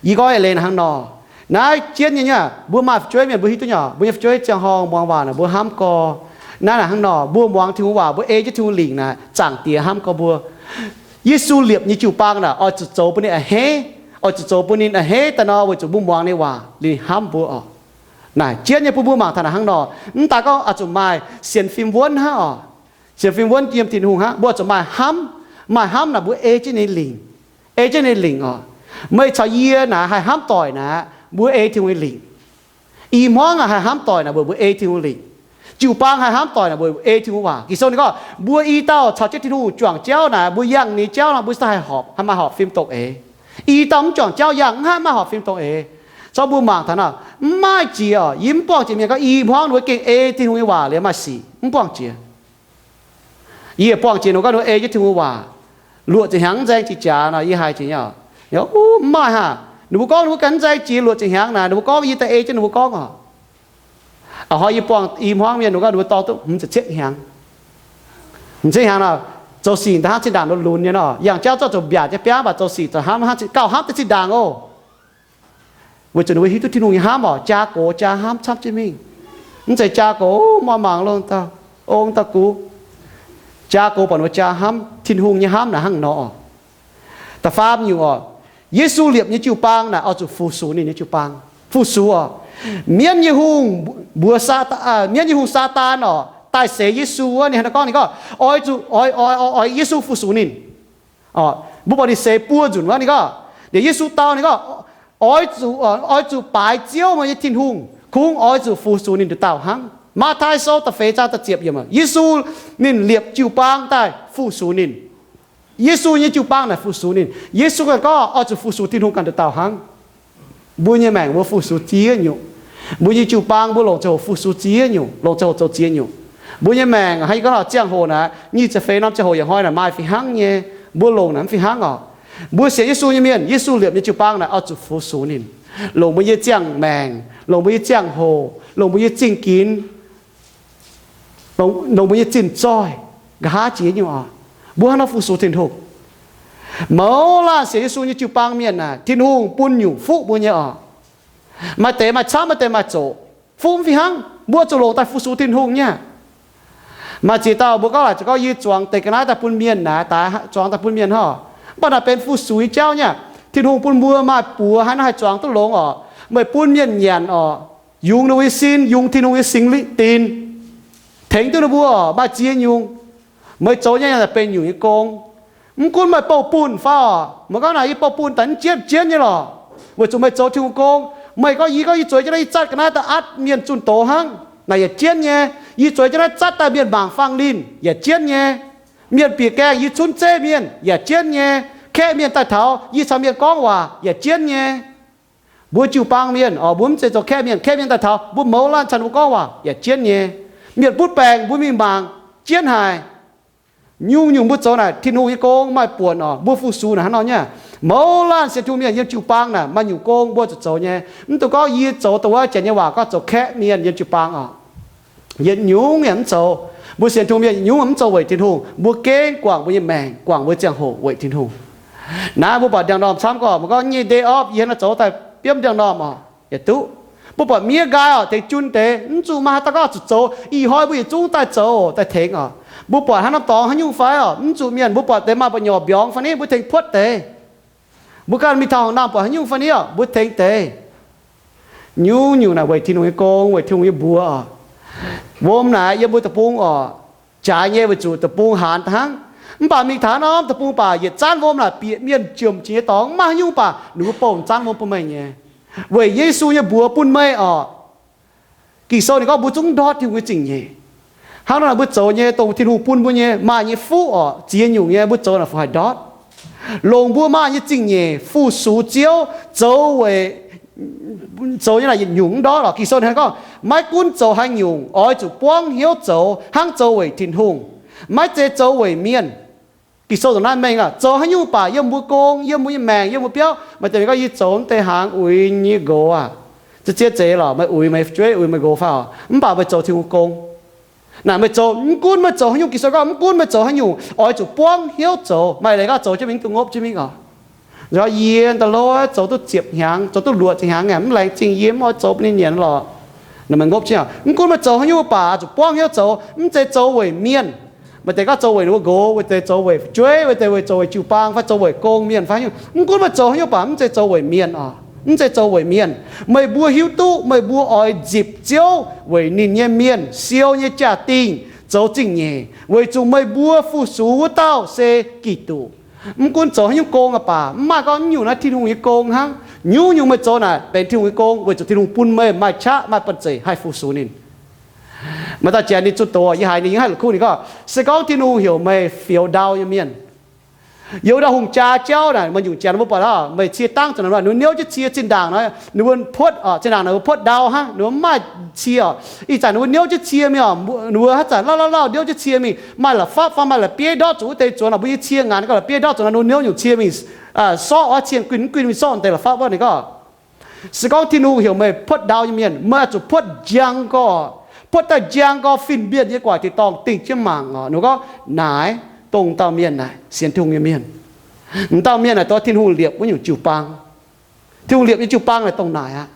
Yie gorngv eix leiz hnangv nor, naaiv jienv nyei nyei, mbuo maaih fu'jueiv mienh mbuo hiuv duqv nyei, mbuo nyei fu'jueiv ziangh horngh muangx waac naaic mbuo hnamv gorx. Naaiv naaic hnangv nor, mbuo muangx Tin-Hungh waac, mbuo ei jienv Tin-Hungh lingc naaic, Zaangc Diex hnamv gorx mbuo. Yesu liepc nyei jiu-baang naaic oix zuqc zoux bun ninh a'hneiv, oix zuqc zoux bun ninh a'hneiv daaih nor, weic zuqc mbuo muangx ninh waac, ninh hnamv mbuo oc. Naaic jienv nyei bun mbuo mangc taux naaic hnangv nor. Mv daaih gorngv oix zuqc maaih sienx fim wuonv hnangv oc. Sienx fim wuonv yiem Tin-Hungh hnangv, mbuo oix zuqc maaih hnamv. Maaih hnamv naaic mbuo ei jienv ninh lingc, ei jienv ninh lingc oc. Meih caux yie naaic haih hnamv doic naaic, mbuo ei Tin-Hungh nyei lingc. I hmuangv naaic haih hnamv doic naaic, mbuo, mbuo ei Tin-Hungh lingc. Jiu-baang haih hnamv doic naaic, mbuo ei Tin-Hungh waac. Ging-Sou ninh gorngv, mbuo i dauh caux jienv Tin-Hungh juangc jauv naaic, mbuo yangh ninh jauv nor, mbuo se daaih haih horpc, haih maaih horpc fim dongh eix. I dauh mv juangc jauv yangh, mv haih maaih horpc fim dongh eix. Zorqv mbuo mangc taux naaic, mv maaih jiex oc. Yie mv buangh jiex mienh gorngv i hmuangv ninh mbuo gengh ei Tin-Hungh nyei waac liuz maaih sic, mv buangh jiex. Yie buangh jiex ninh mbuo gorngv ninh mbuo ei jienv Tin-Hungh waac, luoqc ziepc hnyangx mv nzaeng jiex jaax nor, yie haiz jiex nyei oc. Mv maaih hnangv. Ninh mbuo gorngv ninh mbuo ganh mv nzaeng jiex luoqc ziepc hnyangx naaic, ninh mbuo gorngv yie daaih ei jienv ninh mbuo gorngv oc. A'hnoi yie buangh i hmuangv mienh ninh mbuo gorngv ninh mbuo dorh duqv hmz ziepc cietv hnyangx. Hmz ziepc cietv hnyangx nor, zoux sic daaih hnangv zinh ndaangc nor lunx nyei nor, yangh jauv zorqv zuqc mbiaauc nyei biauv, mv baac zoux sic zoux hnamv hnangv gauh hnamv deix zinh ndaangc oc. Weic zuqc ninh mbuo hiuv duqv Tin-Hungh nyei hnamv oc, jaa gox jaa hnamv camv jienv mingh. Mv zeiz jaa gox, o, maiv mangc longx dauh, ong dauh gux. Jaa gox baac ninh mbuo jaa hnamv, Tin-Hungh nyei hnamv naaic hnangv nor oc. Da'faam nyungc oc, Yesu liepc nyei jiu-baang naaic oix zuqc fu-sux ninh nyei jiu-baang. fu-sux oc. Mienv nyei hungh mbuox Saadaan, mienv nyei hungh Saadaan oc, daaih seix Yesu wuov, ninh hnangv naaiv gorngv, ninh gorngv, oix zuqc, oix, oix, oix, oix Yesu fu-sux ninh. Mbuo buatc ninh seix buo nzunc wuov, ninh gorngv, ninh Yesu dau ninh gorngv, oix zuqc, oix zuqc baaix Ziouv, meih nyei Tin-Hungh, kungx oix zuqc fu-sux ninh nduqc dauh hnangv. Matv^taai Sou da'feix zaang da'ziepc yiemc, Yesu ninh liepc jiu-baang daaih fu-sux ninh. Yesu nyei jiu-baang naaic fu-sux ninh. Yesu ganh gorngv oix zuqc fu-sux Tin-Hungh ganh nduqc dauh hnangv. Mbuo nyei maengc mbuo fu-sux ziex nyungc. Mbuo nyei jiu-baang mbuo longc ziangh hoc fu-sux ziex nyungc, longc ziangh hoc zoux ziex nyungc. Mbuo nyei maengc haaix nyungc gorngv ziangh hoc naaic, nyic ziepc feix norm ziangh hoc yaac hnoi naaic maaih fih hnangv nyei. Mbuo longc naaic mv fih hnangv oc. Mbuo sienx Yesu nyei mienh, Yesu liepc nyei jiu-baang naaic oix zuqc fu-sux ninh, longc mbuo nyei ziangh maengc, longc mbuo nyei ziangh hoc, longc mbuo nyei zingh ginx, longc mbuo nyei zinh zoih, nqa'haav jiex nyungc oc. Mbuo hnangv nor fu-sux Tin-Hungh. Mouz laanh sienx Yesu nyei jiu-baang mienh naaic, Tin-Hungh bun nyungc fuqv mbuo nyei oc. Maaih deix maaih camv, maaih deix maaih zoqc. Fuqv mv fih hnangv, mbuo zuqc longc daaih fu-sux Tin-Hungh nyei aqv. Maaih ziex dauh mbuo gorngv laaic zuqc gorngv yie zuangx deix ga'naaiv daaih bun mienh naaic, daaih zuangx daaih bun mienh hnangv. Mv baac naaic benx fu-sux nyei jauv nyei aqv. Tin-Hungh bun mbuo maaih buoz haaix nor haih zuangx duqv longx oc. Meih bun mienh nyanc oc, yungz ninh mbuo nyei sin, yungz Tin-Hungh nyei Singx Lingh dinc, tengx duqv ninh mbuo oc, maaih ziex nyungc. Meih zoux nyei naaic benx nyungc nyei gong. Mv gunv meih bouh bunh fai oc, meih gorngv naaic yie bouh bunh daaih mv jienv, jienv nyei lorqc, weic zuqc meih zoux Tin-Hungh gong. Meih gorngv yie gorngv yie zueiz jienv naaiv yie zatv ga'naaiv daaih atv mienh zunh doz hnangv, naaic yaac jienv nyei. Yie zueiz jienv naaiv zatv daaih mienh mangc fang linh yaac jienv nyei. Mienh bieqc gaengh yie cunv zeiv mienh yaac jienv nyei. Kaeqv mienh daaih taux yie caux mienh gorngv waac yaac jienv nyei. Mbuo jiu-baang mienh oc, mbuo mv zeiz zoux kaeqv mienh. Kaeqv mienh daaih taux mbuo mouz laanh caux ninh mbuo gorngv waac yaac jienv nyei. Mienh butv baengc mbuo mingh mangc, jienv haic. Nyungc-nyungc mbuo zoux naaic Tin-Hungh nyei gong maaih buonc oc. Mbuo fu-sux naaic hnangv nor nyei aqv. Mouz laanh sienx Tin-Hungh mienh yiem jiu-baang naaic maaih nyungc gong mbuo zuqc zoux nyei. Mv dungx gorngv yie zoux dongh wuov Janx nyei waac gorngv zoux kaeqv mienh yiem jiu-baang oc. Yietc nyungc yaac mv zoux. Mbuo sienx Tin-Hungh mienh yietc nyungc mv zoux weic Tin-Hungh. Mbuo gengh guangc mbuo nyei maengc, guangc mbuo nyei ziangh hoc weic Tin-Hungh. Naaiv mbuo buatc ndiangx-normh camv gorqv, mbuo gorngv nyei day off, yie hnangv nor zoux daaih biomv ndiangx-normh oc, yaac duqv. Mbuo buatc miev nqaai oc, tengx jun deix, mv zuqc maaih haaix dauh gorngv zuqc zoux, ih hnoi mbuo yietc zungv daaih zoux daaih tengx oc. Mbuo buatc haaix norm dorngx haaix nyungc fai oc, mv zuqc mienh, mbuo buatc deix maaih mba'nyouc mbiorngz fai ni, mbuo tengx puotv deix. Mbuo ganh mingh taux haaix norm buatc haaix nyungc fai ni oc, mbuo tengx deix. Nyungc-nyungc naaic weic Tin-Hungh nyei gong, weic Tin-Hungh nyei mbuox oc. Wuom naaic yiem mbuo deic-bung oc, jaaix nyei weic zuqc deic-bung haanz da'hnangv. Mv baac mingh taux haaix norm deic-bung baac yietc zanv wuom naaic bieqc mienh jomc jiex nyei dorngx, mv maaih haaix nyungc baac ninh mbuo bouh zanv wuom bun meih nyei. Weic Yesu nyei mbuox bun meih oc. Ging-Sou ninh gorngv mbuo zungv ndortv Tin-Hungh nyei zingh nyeic. Hnangv nor naaic mbuo zoux nyei, dongh Tin-Hungh bun mbuo nyei, maaih nyei fuqv oc, ziex nyungc nyei mbuo zoux naaic fih haih ndortv. Longc mbuo maaih nyei zingh nyeic fu-sux Ziouv, zoux weic, zoux nyei naaic yietc nyungc mv ndortv oc. Ging-Sou ninh gorngv, maiv gunv zoux haaix nyungc, oix zuqc buangv hnyouv zoux hnangv zoux weic Tin-Hungh, maiv zeiz zoux weic mienh. Ging-Sou zoux naaiv mengh aqv. Zoux haaix nyungc baac yiem mbuo gong, yiem mbuo nyei maengc, yiem mbuo biauv. Maaih deix mienh gorngv, yie zoux mv deix hnaangx uix nyei nqox aac, za'gengh zeiz lorqc, meih uix meih fu'jueiv, uix meih nqox fai oc, mv baac meih zoux Tin-Hungh gong. Naaic meih zoux, mv gunv meih zoux haaix nyungc, Ging-Sou gorngv mv gunv meih zoux haaix nyungc, oix zuqc buangv hnyouv zoux. Maaih leiz gorngv zoux jienv mingh duqv ngopv jienv mingh oc. Nor yie daaih lorz zoux duqv ziepc hnyangx, zoux duqv luoqc ziepc hnyangx aeqv, mv laengz zingh yie mv oix zoux bun ninh nyanc lorqc. Naaic meih ngopv jienv, mv gunv meih zoux haaix nyungc baac zuqc buangv hnyouv zoux, mv zeiz zoux weic mienh. Maaih deix gorngv zoux weic ninh mbuo nqox, weic deix zoux weic fu'jueiv, weic deix weic zoux weic jiu-baang fai zoux weic gong mienh fai haaix nyungc. Mv gunv meih zoux haaix nyungc baac mv zeiz zoux weic mienh oc. Mv zeiz zoux weic mienh. Meih mbuo hiuv duqv meih mbuo oix nzipc Ziouv weic ninh nyei mienh siou nyei jaa-dingh zoux zingh nyeic, weic zuqc meih mbuo fu-sux wuov dauh se Giduc. Mv gunv zoux haaix nyungc gong aqv baac, mv maaih gorngv nyungc naaiv Tin-Hungh nyei gong hnangv. Nyungc-nyungc meih zoux naaic benx Tin-Hungh nyei gong, weic zuqc Tin-Hungh bun meih maaih qaqv maaih banh zeic haih fu-sux ninh. Maaih dauh janx ninh zunh doz, yie haiz ninh yiem haaix la'kuqv ninh gorngv, se gorngv Tin-Hungh heuc meih fioux ndau nyei mienh, youz ndau hungh jaa jauv naaic, maaih nyungc janx mbuo buatc oc, meih cie dangv zuqc naaic, ninh mbuo niouv jienv cie zinh ndaangc nor, ninh mbuo puotv oc, zinh ndaangc naaic mbuo puotv ndau hnangv, ninh mbuo mv maaih cie oc. Ih zanc ninh mbuo niouv jienv cie mingh oc, ninh mbuo haaix zanc lauh lauh lauh niouv jienv cie mingh, maaih la'fapv fai maaih la'bieiv ndortv zuqc wuov deix zuonx, ninh mbuo nyei cie ngaanc ninh gorngv la'bieiv ndortv zuqc nor, ninh mbuo niouv nyungc cie mingh, sorqv oix cie guinh mv guinh mingh sorqv deix la'fapv wuov ninh gorngv. Se gorngv Tin-Hungh heuc meih puotv ndau nyei mienh, meih oix zuqc puotv njang gorx, puotv daaih njang gorx fin-mienh nyei guaax tin-dorngh dingh jienv mangc oc. Ninh gorngv naaic, dongh dauh mienh naaic sienx Tin-Hungh nyei mienh. M'dauh mienh naaic dongh Tin-Hungh liepc wuov nyungc jiu-baang. Tin-Hungh liepc nyei jiu-baang naaic dongh naaic aqv.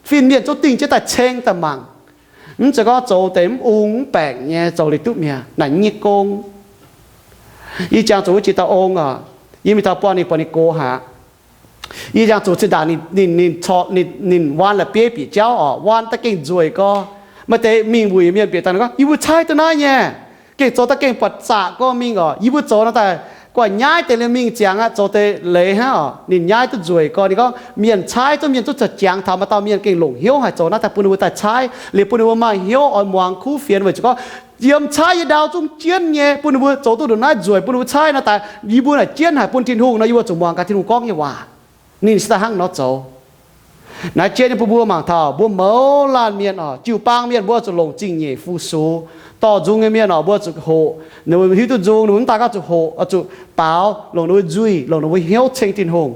Fin-mienh zungv dingh jienv daaih ceng daaih mangc. Mv zeiz gorngv zoux deix mv ong mv baengc nyei zoux liuz duqv mi'aqv. Naaic nyei gong. Yie jangx zuqc wuov jiex dauh ong oc. Yie mingh taux buangh ninh, buatc ninh gox haic. Yie jangx zuqc zinh ndaangc ninh, ninh, ninh, ninh waan la'bieiv bieqc jauv oc, waan daaih gengh nzueic gorx. Maaih deix mingh wuic mienh bieqc daaih gorngv, yie mbuo caaiv duqv naaiv nyei. Gengh zoux daaih gengh buatc zaqc gorx mingh oc. Yie mbuo zoux nor daaih guaih nyaiv deix liuz mingh ziangx aqv, zoux deix leiz hnangv oc. Ninh nyaiv duqv nzueic gorx. Ninh gorngv mienh caaiv duqv, mienh duqv zoux jangx taux maaih dauh mienh gengh longc hnyouv haic zoux naaiv daaih bun ninh mbuo daaih caaiv, liuz bun ninh mbuo maaih hnyouv oix muangx kuv fienx weic zuqc gorngv yiem caaiv yie ndau zungv jienv nyei, bun ninh mbuo zoux duqv ndongc naaiv nzueic, bun ninh mbuo caaiv nor daaih yie mbuo naaic jienv haic bun Tin-Hungh nor, yie mbuo zuqc muangx gaax Tin-Hungh gorngv nyei waac. Ninh se daaih hnangv nor zoux. Naaiv jienv nyei bun mbuo mangc taux mbuo mouz laanh mienh oc, jiu-baang mienh mbuo zuqc longc zingh nyeic fu-sux. Dorh nzung nyei mienh oc, mbuo zuqc hoqc, ninh mbuo hiuv duqv nzung, ninh mbuo mv daan gauh zuqc hoqc, zuqc baaux, longc ninh mbuo nzuih, longc ninh mbuo hnyouv ceng Tin-Hungh.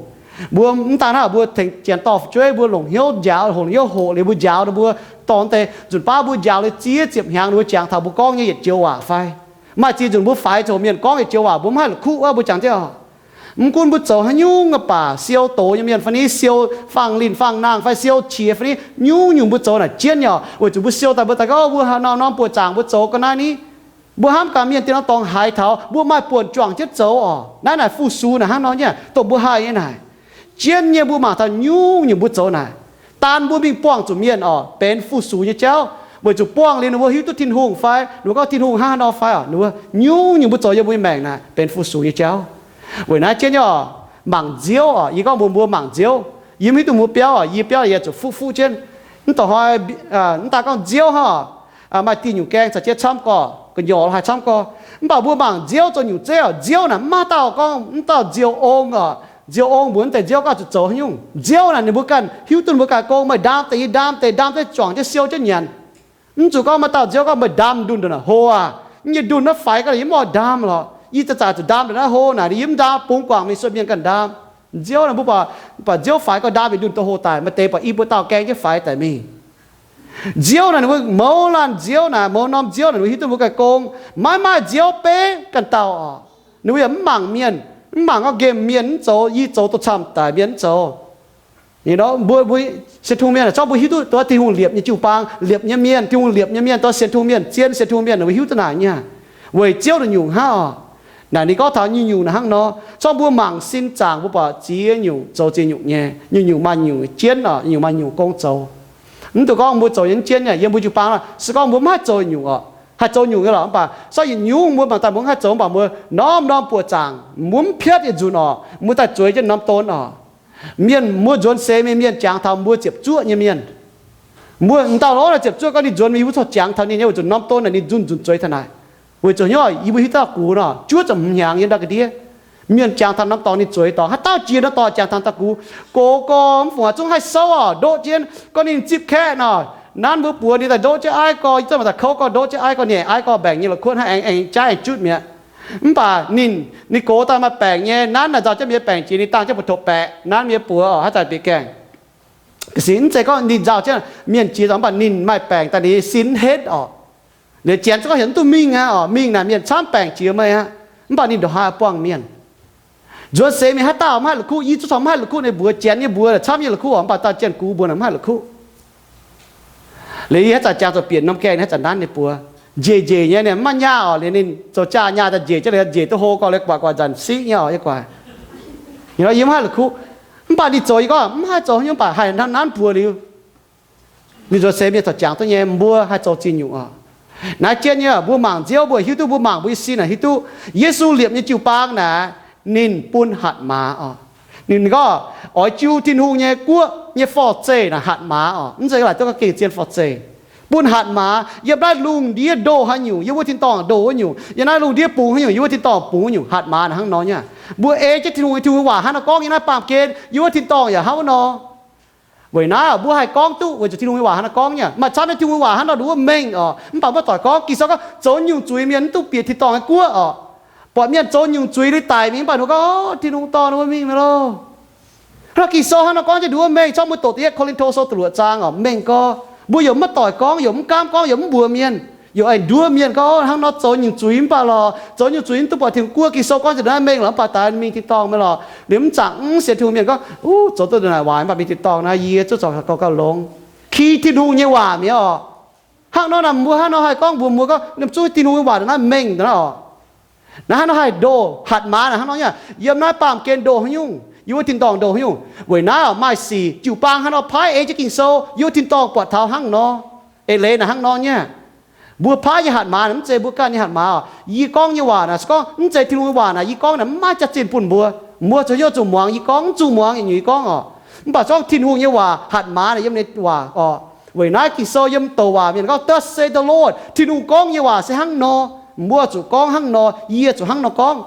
Mbuo mv daan hnangv, mbuo tengx janx dorh fu'jueiv, mbuo longc hnyouv njaaux, longc hnyouv hoqc liuz mbuo njaaux ninh mbuo, dorh deix nzunc baav mbuo njaaux liuz ziex ziepc hnyangx ninh mbuo jangx taux mbuo gorngv nyei yietc joux waac fai? Maaih ziex nzunc mbuo faix zoux mienh gorngv yietc joux waac mbuo mv haih la'kuqv wuov, mbuo jangx jienv oc. Mv gunv mbuo zoux haaix nyungc aqv baac, siou doz nyei mienh fai ni, siou fangx linh fangx nangh fai siou qiex fai ni, nyungc-nyungc mbuo zoux naaic jienv nyei oc. Weic zuqc mbuo siou daaih mbuo daaih gorngv mbuo haaix norm norm buoqc zaangc mbuo zoux ga'naaiv ni, mbuo hnamv gaax mienh dinh norm dorngx haiz taux mbuo maaih buonc juangc jienv zoux oc. Naaiv naaic fu-sux naaic hnangv nor nyei, dongh mbuo haih nyei naaic. Jienv nyei mbuo mangc taux nyungc-nyungc mbuo zoux naaic, daan mbuo mingh buangh zuqc mienh oc, benx fu-sux nyei jauv, weic zuqc buangh liuz ninh mbuo hiuv duqv Tin-Hungh fai, ninh mbuo gorngv Tin-Hungh hnangv haaix nor fai oc, ninh mbuo nyungc-nyungc mbuo zoux yiem mbuo nyei maengc naaic benx fu-sux nyei jauv. Weic naaiv jienv nyei oc, mangc nziouv oc, yie gorngv mbuox mbuo mangc nziouv. Yie mv hiuv duqv mbuo biauv oc, yie biauv yaac zuqc fuqv fuqv jienv. Mv dongh hnoi, mv daan gorngv nziouv hnangv oc, maaih diuh nyungc gaeng caux jienv camv gorx, gu'nyuoz haaix camv gorx. Mv baac mbuo mangc nziouv zoux nyungc zeiv oc, nziouv naaic mv maaih dauh gorngv mv dauh nziouv ong oc. Nziouv ong mbuox mv deix nziouv gorngv zuqc zoux haaix nyungc. Nziouv naaic ninh mbuo ganh hiuv duqv ninh mbuo ganh gong, meih ndaam deix yie ndaam deix, ndaam deix juangc jienv siou jienv nyanc. Mv zuqc gorngv maaih dauh nziouv gorngv meih ndaam ndunh ndongc naaic hlo aqv. Yie ndunh naaiv faix ga'naaiv yie mv oix ndaam lorqc. Yie zaqc zaqc zuqc ndaam ndongc naaiv hlo naaic, yie mv ndaam, bungx guangc mingh sueih mienh ganh ndaam. Nziouv naaic mbuo baac, baac nziouv faix gorngv ndaam mingh ndunh doh hlo daaih, maaih deix baac i buo dauh gaeng jienv faix daaih mingh. Nziouv naaic ninh mbuo mouz laanh nziouv naaic, mouz norm nziouv naaic ninh mbuo hiuv duqv mbuo ganh gong. Maiv maaih nziouv beiv ganh dauh oc. Ninh mbuo yaac mv mangc mienh, mv mangc gorngv nqemh mienh mv zoux, yie zoux dongh camv daic mienh mv zoux. Mbuo, mbuo sienx tungh mienh, zorqv mbuo hiuv duqv dongh Tin-Hungh liepc nyei jiu-baang, liepc nyei mienh, Tin-Hungh liepc nyei mienh, dongh sienx tungh mienh, zien sienx tungh mienh, ninh mbuo hiuv duqv naaic nyei. Weic Ziouv naaic nyungc hnangv oc. Naaic ninh gorngv taux nyungc-nyungc naaic hnangv nor, zorqv mbuo mangc sin zaangc mbuo buatc ziex nyungc zoux ziex nyungc nyei, nyungc-nyungc maaih nyungc jienv oc, nyungc maaih nyungc gong zoux. Mv dungx gorngv mbuo zoux nyei mv jienv nyei, yiem mbuo jiu-baang se gorngv mbuo mv haih zoux nyungc oc, haih zoux nyungc nyei lorqc, mv baac zorqv yietc nyungc mbuo mangc daaih mbuo mv haih zoux, mv baac mbuo norm-norm buoqc zaangc mbuo mv piatv yietc nzunc oc, mbuo daaih zueiz jienv norm don oc. Mienh mbuo nzuonx seix mingh, mienh jangx taux mbuo ziepc zuoqv nyei mienh. Mbuo m'dauh lorz naaic ziepc zuoqv gorngv ninh nzuonx mingh, yie mbuo corc jangx taux ninh nyei, weic zuqc norm don naaic ninh nzunh nzunc zueiz taux naaic. Weic zuqc hnyouv yie mbuo hiuv duqv gux nor, juov ziepc hmz hnyangx yiem ndau ga'ndiev. Mienh jangx taux norm dorngx ninh zueiz dorngx, haaix dauh jiex norm dorngx jangx taux dauh gux. Gox gorx mv fungc aqv, zungv haih souv oc, ndoqv jienv gorngv ninh zipv kaeqv nor. Nanv mbuo buoz ninh daaih ndoqv jienv aiv gorx, yie zorqv maaih daaih kouv gorx ndoqv jienv aiv gorx, ninh aengx aiv gorx mbaengc nyei la'kuotv hnangv, aengx aengx jaav aengx jutv mi'aqv. Mv baac ninh, ninh gox daaih maaih baengc nyei, nanv naaic nzauh jienv mienh baengc jiex, ninh dangh jienv mbu'ndongx baeqc nanv mienh buoz oc, haaix zanc bieqc gaengh. Ga'sic mv zeiz gorngv ninh nzauh jienv mienh jiex, mv baac ninh maaih baengc daaih ninh sin henv oc. Liuz janx zungv gorngv heuc mv duqv mingh aqv oc, mingh naaic mienh camv baengc jiex meih aqv. Mv baac ninh ndongc haaix buangh mienh. Nzuonx seix mingh haaix dauh mv haih la'kuqv, yie zuqc corc mv haih la'kuqv ninh mbuox, janx nyei mbuox camv nyei la'kuqv oc, mv baac dauh janx-gux mbuox naaic mv haih la'kuqv. Liuz yie haaix zanc jangx zoux bieqc norm gaengh, haaix zanc nanv ninh buoz. Njiec njiec nyei ninh mv maaih nyaah oc, liuz ninh zoux jaa nyaah daaih njiec jienv, liuz njiec duqv hlo gorx, liuz guaix guaix nzanc siqv nyei oc, yie guaix. Yie mv haih la'kuqv. Mv baac ninh zoux, yie gorngv mv haih zoux haaix nyungc, mv baac haih nanv nanv buoz liuz. Ninh nzuonx seix mienh corc jangx duqv nyei, mbuo haih zoux ziex nyungc oc. Naaiv jienv nyei mbuo mangc nziouv, mbuo hiuv duqv, mbuo mangc mbuo nyei sin naaic hiuv duqv Yesu liepc nyei jiu-baang naaic, ninh bun hatc maaz oc. Ninh gorngv oix jiu Tin-Hungh nyei guoqv nyei forv-zeih naaic hatc maaz oc. Mv zeiz laaic duqv ga'gengh zien forv-zeih. Bun hatc maaz, yiem naaiv lungh ndiev ndoh haaix nyungc, yiem wuov tin-dorngh ndoh wuov nyungc, yiem naaiv lungh ndiev bungx haaix nyungc, yiem wuov tin-dorngh bungx wuov nyungc, hatc maaz naaic hnangv nor nyei. Mbuo ei jienv Tin-Hungh, Tin-Hungh waac hnangv nor gorngv nyei, naaiv baamh gen yiem wuov tin-dorngh yaac hnangv wuov nor. Weic naaiv mbuo haih gorngv duqv, weic zuqc Tin-Hungh nyei waac hnangv nor gorngv nyei. Maaih camv nyei Tin-Hungh waac hnangv nor nduqc wuov mengh oc. Mv baac maiv doic gorngv. Ging-Sou gorngv zoux nyungc zuiz mienh mv duqv bieqc tin-dorngh nyei guoqv oc. Buatc mienh zoux nyungc zuiz liuz daic mingh, mv baac ninh gorngv, Tin-Hungh dorh ninh mbuo mingh mi'aqv loh. Hnangv Ging-Sou hnangv nor gorngv jienv nduqc wuov mengh. Corc mbuo doqc da'yietv Ko^lin^to Sou da'luoqc zaang oc, mengh gorx. Mbuo yaac mv maaih doic gorngv, yaac mv gaamv gorngv, yaac mv mbuox mienh, yaac aengx nduov mienh gorngv hnangv nor zoux nyungc zuiz mv baac lorqc, zoux nyungc zuiz mv duqv buatc Tin-Hungh guoqv. Ging-Sou gorngv jienv nduqc wuov mengh lorqc, mv baac daaih mingh tin-dorngh mi'aqv lorqc. Liuz mv zangc mv sienx Tin-Hungh mienh gorngv, Uv, zoux duqv ndongc naaic waaic mv baac mingh tin-dorngh naaiv, yie zuqc corc gauh gauh longx. Ki Tin-Hungh nyei waac mi'aqv oc. Hnangv nor naaic mbuo hnangv nor haih gorngv mbuox mbuo gorngv, ninh zungv Tin-Hungh nyei waac ndongc naaiv mengh ndongc naaiv oc. Naaiv hnangv nor haih ndoh hatc maaz naaic hnangv nor nyei. Yiem naaiv baamh gen ndoh haaix nyungc, Yie wuov tin-dorngh ndoh nyungc. Weic naaiv oc, maaih sic jiu-baang hnangv nor paaiv ei jienv Ging-Sou, yie wuov tin-dorngh buatc taux hnangv nor. Eix leiz naaic hnangv nor nyei. Mbuo paaiv nyei hatc maaz mv zeiz mbuo ganh nyei hatc maaz oc. Yie gorngv nyei waac naaic se gorngv mv zeiz Tin-Hungh nyei waac naaic, yie gorngv naaic mv maaih jaax-zinh bun mbuo. Mbuo zoux hnyouv zuqc muangx yie gorngv, mv zuqc muangx yie nyungc yie gorngv oc. Mv baac se gorngv Tin-Hungh nyei waac, hatc maaz naaic yiem ninh waac oc. Weic naaiv Ging-Sou yiem douc waac mienh gorngv, Thus saith the Lord, Tin-Hungh gorngv nyei waac se hnangv nor. Mbuo zuqc gorngv hnangv nor, yie zuqc hnangv nor gorngv.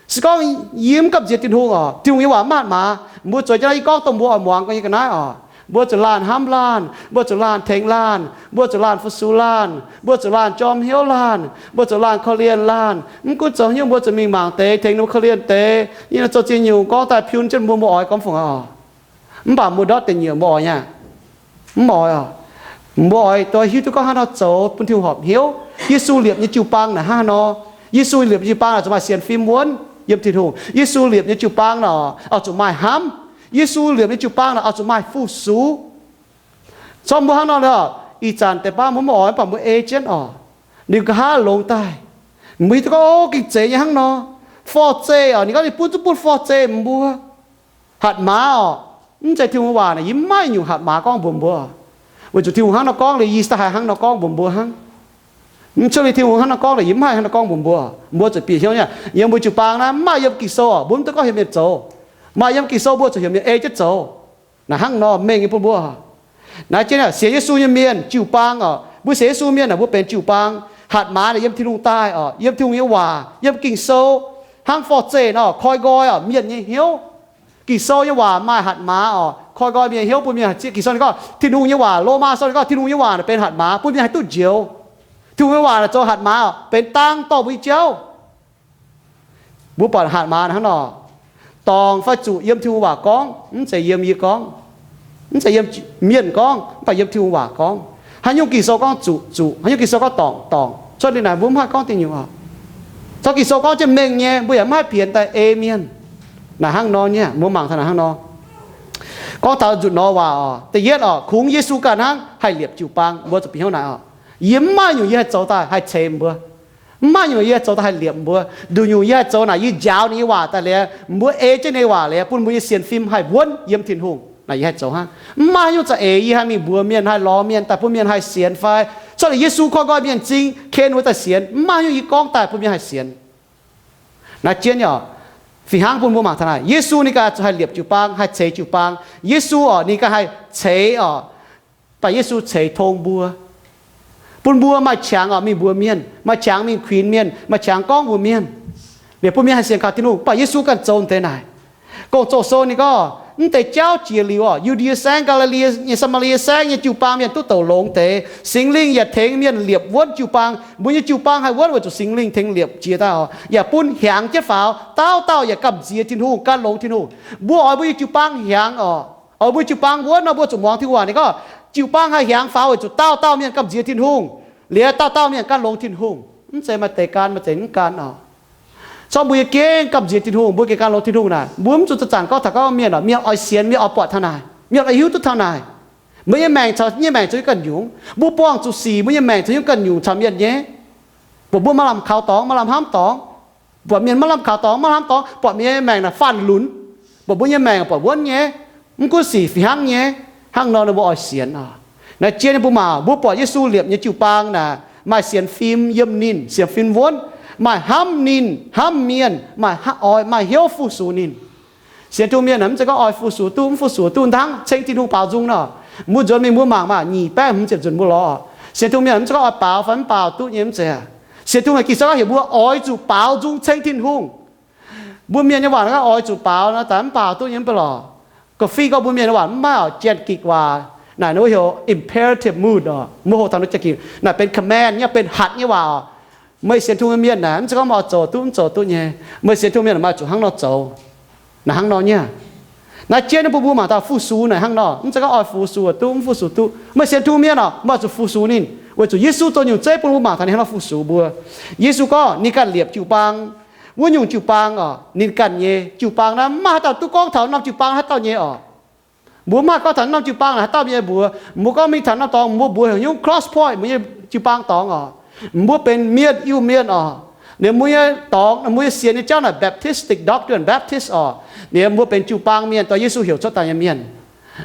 Se gorngv yie mv gamh nziex Tin-Hungh oc, Tin-Hungh nyei waac mv hatc maaz, mbuo zueiz jienv naaiv yie gorngv dongh mbuo oix muangx nyei ga'naaiv oc. Mbuo zuqc laanh hnamv laanh, mbuo zuqc laanh tengx laanh, mbuo zuqc laanh fu-sux laanh, mbuo zuqc laanh jorm hnyouv laanh, mbuo zuqc laanh korv-lienh laanh. Mv gunv zoux haaix nyungc mbuo zuqc mingh mangc deix, tengx ninh mbuo korv-lienh deix. Yie naaic zoux ziex nyungc gorngv daaih piun jienv mbuo, mbuo oix gorngv fungc oc. Mv baac mbuo ndortv deix nyungc mbuo oix nyei, mv oix oc. Mbuo oix dongh hiuv duqv gorngv hnangv nor zoux bun Tin-Hungh horpc hnyouv. Yesu liepc nyei jiu-baang naaic hnangv haaix nor? Yesu liepc nyei jiu-baang naaic zuqc maaih sienx fim wuonv yiem Tin-Hungh. Yesu liepc nyei jiu-baang naaic oix zuqc maaih hnamv. Yesu liepc nyei jiu-baang naaic oix zuqc maaih fu-sux. Zorqv mbuo hnangv nor lorqc, ih zanc deix baav mbuo mv oix mv baac mbuo ei jienv oc. Ninh nqa'haav longx daaih, mbuo hiuv duqv gorngv, o, gengh zeiz nyei hnangv nor. Forv-zeih oc, ninh gorngv ninh bun zungv bun forv-zeih mbuo. Hatc maaz oc, mv zeiz Tin-Hungh waac naaic yie mv maaih nyungc hatc maaz gorngv mbuox mbuo. Weic zuqc Tin-Hungh hnangv nor gorngv liuz, yie da'haiz hnangv nor gorngv mbuox mbuo hnangv. Mv cuotv liuz Tin-Hungh hnangv nor gorngv liuz, yie mv haih hnangv nor gorngv mbuox mbuo. Mbuo zuqc bieqc hnyouv nyei, yiem mbuo jiu-baang naaiv mv maaih yiem Ging-Sou oc, mbuo mv duqv gorngv heuc mienh zoux. Maaih yiem Ging-Sou mbuo zuqc heuc mienh ei jienv zoux. Naaic hnangv nor mengh nyei bun mbuo. Naaiv jienv sienx Yesu nyei mienh jiu-baang oc, mbuo sienx Yesu mienh naaic mbuo benx jiu-baang. Hatc maaz naaic yiem Tin-Hungh daaih oc, yiem Tin-Hungh nyei waac, yiem Ging-Sou. Hnangv forv-zeih nor koi nqoi oc mienh nyei hnyouv. Ging-Sou nyei waac maaih hatc maaz oc, koi nqoi mienh nyei hnyouv bun mienh haih zieqv. Ging-Sou ninh gorngv, Tin-Hungh nyei waac, Lomaa Sou ninh gorngv Tin-Hungh nyei waac naaic benx hatc maaz bun mienh haih duqv njoux. Tin-Hungh nyei waac naaic zoux hatc maaz oc, benx dang dorh mbuo nyei jauv. Mbuo buatc hatc maaz hnangv nor, dorngc fai zuqc yiem Tin-Hungh waac gorngv, mv zeiz yiem yie gorngv, mv zeiz yiem mienh gorngv, mv baac yiem Tin-Hungh waac gorngv. Haaix nyungc Ging-Sou gorngv zuqc, zuqc. Haaix nyungc Ging-Sou gorngv dorngc, dorngc. Cuotv liuz naaic mbuo mv haih gorngv dingc nyungc oc. Caux Ging-Sou gorngv jienv mengh nyei, mbuo yaac mv haih pienx daaih ei mienh. Naaic hnangv nor nyei, mbuo mangc taux naaic hnangv nor. Gorngv taux nzutc nor waac oc, da'yietv oc, kungx Yesu ganh hnangv haih liepc jiu-baang. Mbuo zuqc bieqc hnyouv naaic oc. Yie mv maaih nyungc yie haih zoux daaih haih ceix mbuo. Mv maaih nyungc yie haih zoux daaih haih liepc mbuo. Nduqc nyungc yie haih zoux naaic yie njaaux ninh nyei waac daaih liuz, mbuo ei jienv ninh nyei waac liuz, bun mbuo nyei sienx fim haih wuonv yiem Tin-Hungh. Naaic yie haih zoux hnangv. Mv maaih haaix nyungc za'eix yie haih mingh mbuox mienh, haih lorz mienh daaih bun mienh haih sienx fai, cuotv liuz Yesu koi nqoi mienh m'zing ken wuov daaih sienx. Mv maaih haaix nyungc yie gorngv daaih bun mienh haih sienx. Naaiv jienv nyei oc, fih hnangv bun mbuo mangc taux naaic, Yesu ninh ganh zuqc haih liepc jiu-baang, haih ceix jiu-baang. Yesu oc, ninh ganh haih ceix oc. Baac Yesu ceix tong mbuo, bun mbuo maaih qangx oc mingh mbuox mienh, maaih qangx mingh kuinx mienh, maaih qangx gorngv mbuox mienh, liepc bun mienh haih sienx kaux Tin-Hungh. Baac Yesu ganh zoux deix naaic. Gong-Zoh sou ninh gorngv, mv deix jauv jiex liuz oc, Yu^ndie Saengv, Gaa^li^li nyei, Saa^maa^lie Saengv nyei jiu-baang mienh duqv douc longx deix. Singx Lingh yaac tengx mienh liepc wuonv jiu-baang. Mbuo nyei jiu-baang haih wuonv weic zuqc Singx Lingh tengx liepc jiex daaih oc, yaac bun hiaangx jienv faaux. Dauh dauh yaac gamh nziex Tin-Hungh, gan longx Tin-Hungh. Mbuo oix mbuo nyei jiu-baang hiaangx oc. Oix mbuo jiu-baang wuonv nor, mbuo zuqc muangx Tin-Hungh waac. Ninh gorngv, jiu-baang haih hiaangx faaux weic zuqc dauh dauh mienh gamh nziex Tin-Hungh, liuz dauh dauh mienh gan longx Tin-Hungh. Mv zeiz maaih deix gan, maaih deix mv gan oc. Zorqv mbuo yie gengh gamh nziex Tin-Hungh, mbuo gengh gan longx Tin-Hungh naaic, mbuo mv zuqc zanc-zanc gorngv taux gorngv mienh oc, mienh oix sienx, mienh oix buatc taux naaic, mienh oix hiuv duqv taux naaic. Mbuo nyei maengc caux nyei maengc zoux nyungc ganh nyungc. Mbuo buangh zuqc sic, mbuo nyei maengc zoux nyungc ganh nyungc caux mienh nyei. Buatc mbuo maaih lamh kaux dorngx, maaih lamh hnamv dorngx. Buatc mienh maaih lamh kaux dorngx, maaih lamh hnamv dorngx, buatc mienh nyei maengc naaic faanh lunx. Buatc mbuo nyei maengc buatc wuonv nyei, mv gunv sic fih hnangv nyei. Hnangv nor ninh mbuo oix sienx oc. Naaiv jien ninh mbuo mangc, mbuo buatc Yesu liepc nyei jiu-baang naaic, maaih sienx fim yiem ninh, sienx fim wuonv, maaih hnamv ninh, hnamv mienh, maaih oix, maaih hnyouv fu-sux ninh. Sienx Tin-Hungh mienh mv zeiz gorngv oix fu-sux duqv mv fu-sux duqv hnangv ceng Tin-Hungh baaux nzung nor. Mbuo nzuonx mingh mbuo mangc maah, nyic baeqv hmz ziepc nzunc mbuo lorz. Sienx Tin-Hungh mienh mv zeiz gorngv oix baaux fai mv baaux duqv nyei, mv zeiz. Sienx Tin-Hungh Ging-Sou gorngv heuc mbuo oix zuqc baaux nzung ceng Tin-Hungh. Mbuo mienh nyei waac gorngv oix zuqc baaux nor, daaih mv baaux duqv nyei mv baac lorz. Ga'fih gorngv mbuo mienh nyei waac mv maaih oc, janx-gikc waac naaic, ninh mbuo heuc imperative mood oc. Mbuo hoqc taux janx-gikc naaic benx command nyei, benx hatc nyei waac oc. Meih sienx Tin-Hungh nyei mienh naaic, mv zeiz gorngv meih oix zoux duqv mv zoux duqv nyei. Meih sienx Tin-Hungh mienh maaih zuqc hnangv nor zoux. Naaic hnangv nor nyei. Naaiv jien ninh bun mbuo mangc taux fu-sux naaic hnangv nor, mv zeiz gorngv oix fu-sux duqv mv fu-sux duqv. Meih sienx Tin-Hungh mienh oc, meih oix zuqc fu-sux ninh. Weic zuqc Yesu zoux nyungc zeiv bun mbuo mangc taux ninh hnangv nor fu-sux mbuo. Yesu gorngv ninh ganh liepc jiu-baang. Wuov nyungc jiu-baang oc, ninh ganh nyei jiu-baang naaiv, mv maaih haaix dauh duqv gorngv taux norm jiu-baang haaix dauh nyei oc. Mbuo mv haih gorngv taux norm jiu-baang naaic haaix dauh mienh mbuox. Mbuo gorngv mingh taux norm dorngx, mbuo mbuox heuc nyungc Cross Point, mbuo nyei jiu-baang dorngx oc. Mbuo benx mienh, Iu-Mienh oc. Ninh mbuo nyei dorngx, mbuo nyei sienx nyei jauv naaic Baptistic doctrine, Baptist oc. Ninh mbuo benx jiu-baang mienh, dorh Yesu heuc cuotv daaih nyei mienh.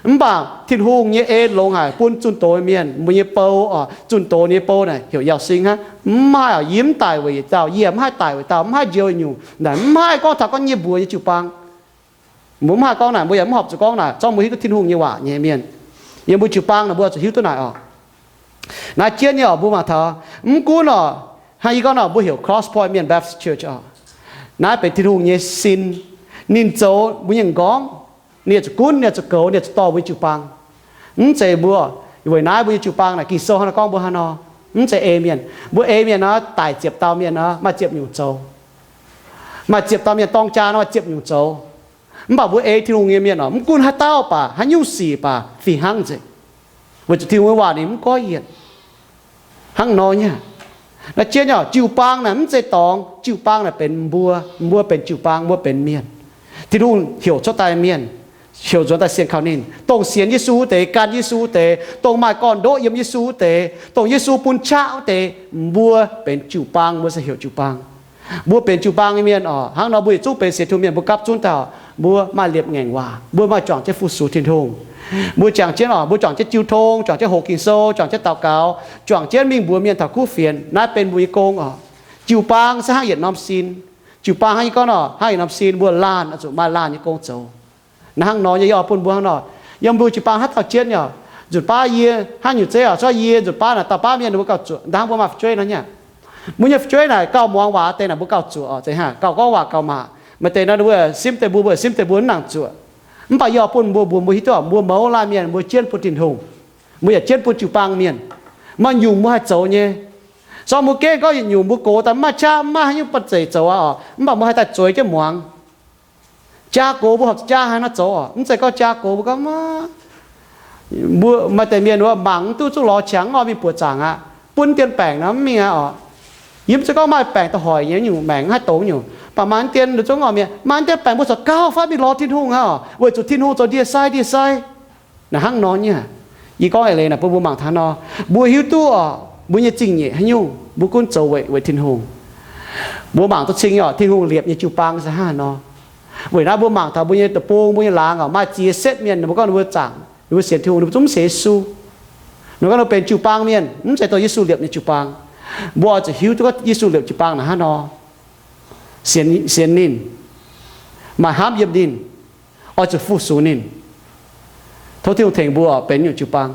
Mv baac Tin-Hungh nyei en longx haic bun zunh doz nyei mienh, mbuo nyei bou oc, zunh doz nyei bou naaic heuc Yauz Sing hnangv. Mv haih oc, yie mv daic weic yietc dauh, yie mv haih daic weic dauh, mv haih njoux nyungc. Naaic mv haih gorngv taux gorngv yie mbuox nyei jiu-baang. Mbuo mv haih gorngv naaic, mbuo yaac mv horpc zuqc gorngv naaic, zorqv mbuo hiuv duqv Tin-Hungh nyei waac nyei mienh. Yiem mbuo jiu-baang naaic mbuo zuqc hiuv duqv naaic oc. Naaiv jienv nyei oc, mbuo mangc taux, mv gunv oc, hnangv yie gorngv nor, mbuo heuc Cross Point Mien Baptist Church oc. Naaiv benx Tin-Hungh nyei sin. Ninh zoux mbuo nyei m'nqorngv, ninh zuqc gunv, ninh zuqc goux, ninh zuqc dorh mbuo nyei jiu-baang. Mv zeiz mbuo, weic naaiv mbuo nyei jiu-baang naaic Ging-Sou hnangv naaiv gorngv mbuo hnangv nor. Mv zeiz ei mienh. Mbuo ei mienh nor, daic ziepc dauh mienh nor, maaih ziepc nyungc zoux. Maaih ziepc dauh mienh dorng jaa nor, maaih ziepc nyungc zoux. Mv baac mbuo ei Tin-Hungh nyei mienh oc, mv gunv haaix dauh baac, haaix nyungc sic baac, fih hnangv nzengc. Weic zuqc Tin-Hungh nyei waac ninh mv goiv yienc. Hnangv nor nyei. Naaiv jienv nyei oc, jiu-baang naaic mv zeiz dorngx, jiu-baang naaic benx mbuo, mbuo benx jiu-baang, mbuo benx mienh. Tin-Hungh heuc cuotv daaih mienh, heuc nzuonx daaih sienx kaux ninh, dongh sienx Yesu wuov deix, gan Yesu wuov deix, dongh maaih gorn-ndoqv yiem Yesu wuov deix, dongh Yesu bun qaqv wuov deix, mbuo benx jiu-baang, mbuo se heuc jiu-baang. Mbuo benx jiu-baang nyei mienh oc, hnangv nor mbuo yietc zungv benx sienx Tin-Hungh mienh, mbuo gapv zunv taux mbuo maaih liepc ngaengc waac, mbuo maaih juangc jienv fu-sux Tin-Hungh. Mbuo juangc jienv oc, mbuo juangc jienv jiu tong, juangc jienv hoqc Ging-Sou, juangc jienv daux gaux, juangc jienv mingh mbuox mienh taux kuv fienx. Naaiv benx mbuo nyei gong oc. Jiu-baang se hnangv yietc norm sin. Jiu-baang hnangv yie gorngv nor, hnangv yietc norm sin, mbuo laanh oix zuqc maaih laanh nyei gong zoux. Naaiv hnangv nor nyei, yie oix bun mbuo hnangv nor, yiem mbuo jiu-baang haaix dauh jienv nyei oc, nzunc baav yie hnangv nyungc zeiv oc, cuotv yie nzunc baav naaic dauh baav mienh ninh mbuo gauh zuoqc, ndaangc mbuo maaih fu'jueiv nor nyei. Mbuo nyei fu'jueiv naaic gauh muangx waac deix naaic mbuo gauh zuoqc oc, zeiz hnangv gauh gorngv waac gauh maac. Maaih deix nor ninh mbuo simv deix mbuo, mbuo simv deix mbuo mv nangc zuoqc. Mv baac yie oix bun mbuo, mbuo, mbuo hiuv duqv mbuo mouz laanh mienh mbuo jienv bun Tin-Hungh, mbuo yaac jienv bun jiu-baang mienh. Maaih nyungc mbuo haih zoux nyei. Zorqv mbuo gengh gorngv yietc nyungc mbuo gox daaih mv maaih qaqv, mv maaih haaix nyungc banh zeic zoux aqv oc, mv baac mbuo haih daaih zueiz jienv muangx. Jaa gox mbuo horpc zuqc jaa haaix nor zoux oc. Mv zeiz gorngv jaa gox mbuo gorngv, mbuo maaih deix mienh wuov mangc mv duqv zungv lorz qangx mv oix mingh buoqc zaangc aqv. Bun dien baengc nor mv mingh aqv oc. Yie mv zeiz gorngv maaih baengc da'hoic nyei nyungc maengc mv haih doz nyungc, mv baac maaih dien nor zungv oix mienh, maaih dien baengc mbuo corc gauh fai mingh lorz Tin-Hungh aqv oc, weic zuqc Tin-Hungh zoux ndie-sai ndie-sai. Naaiv hnangv nor nyei. Yie gorngv eix leiz naaic bun mbuo mangc taux nor, mbuo hiuv duqv oc, mbuo nyei zingh nyeic haaix nyungc mbuo gunv zoux weic, weic Tin-Hungh. Mbuo mangc duqv cing nyei oc, Tin-Hungh liepc nyei jiu-baang se hnangv haaix nor. Weic naaiv mbuo mangc taux mbuo nyei deic-bung, mbuo nyei laangz oc, maaih ziex setv mienh ninh mbuo gorngv ninh mbuo zaangc, ninh mbuo sienx Tin-Hungh, ninh mbuo zungv mv sienx Yesu. Ninh gorngv ninh mbuo benx jiu-baang mienh, mv zeiz dongh Yesu liepc nyei jiu-baang. Mbuo oix zuqc hiuv duqv gorngv Yesu liepc jiu-baang naaic hnangv nor. Sienx, sienx ninh, maaih hnamv yiem ninh, oix zuqc fu-sux ninh. Tov Tin-Hungh tengx mbuo benx nyungc jiu-baang.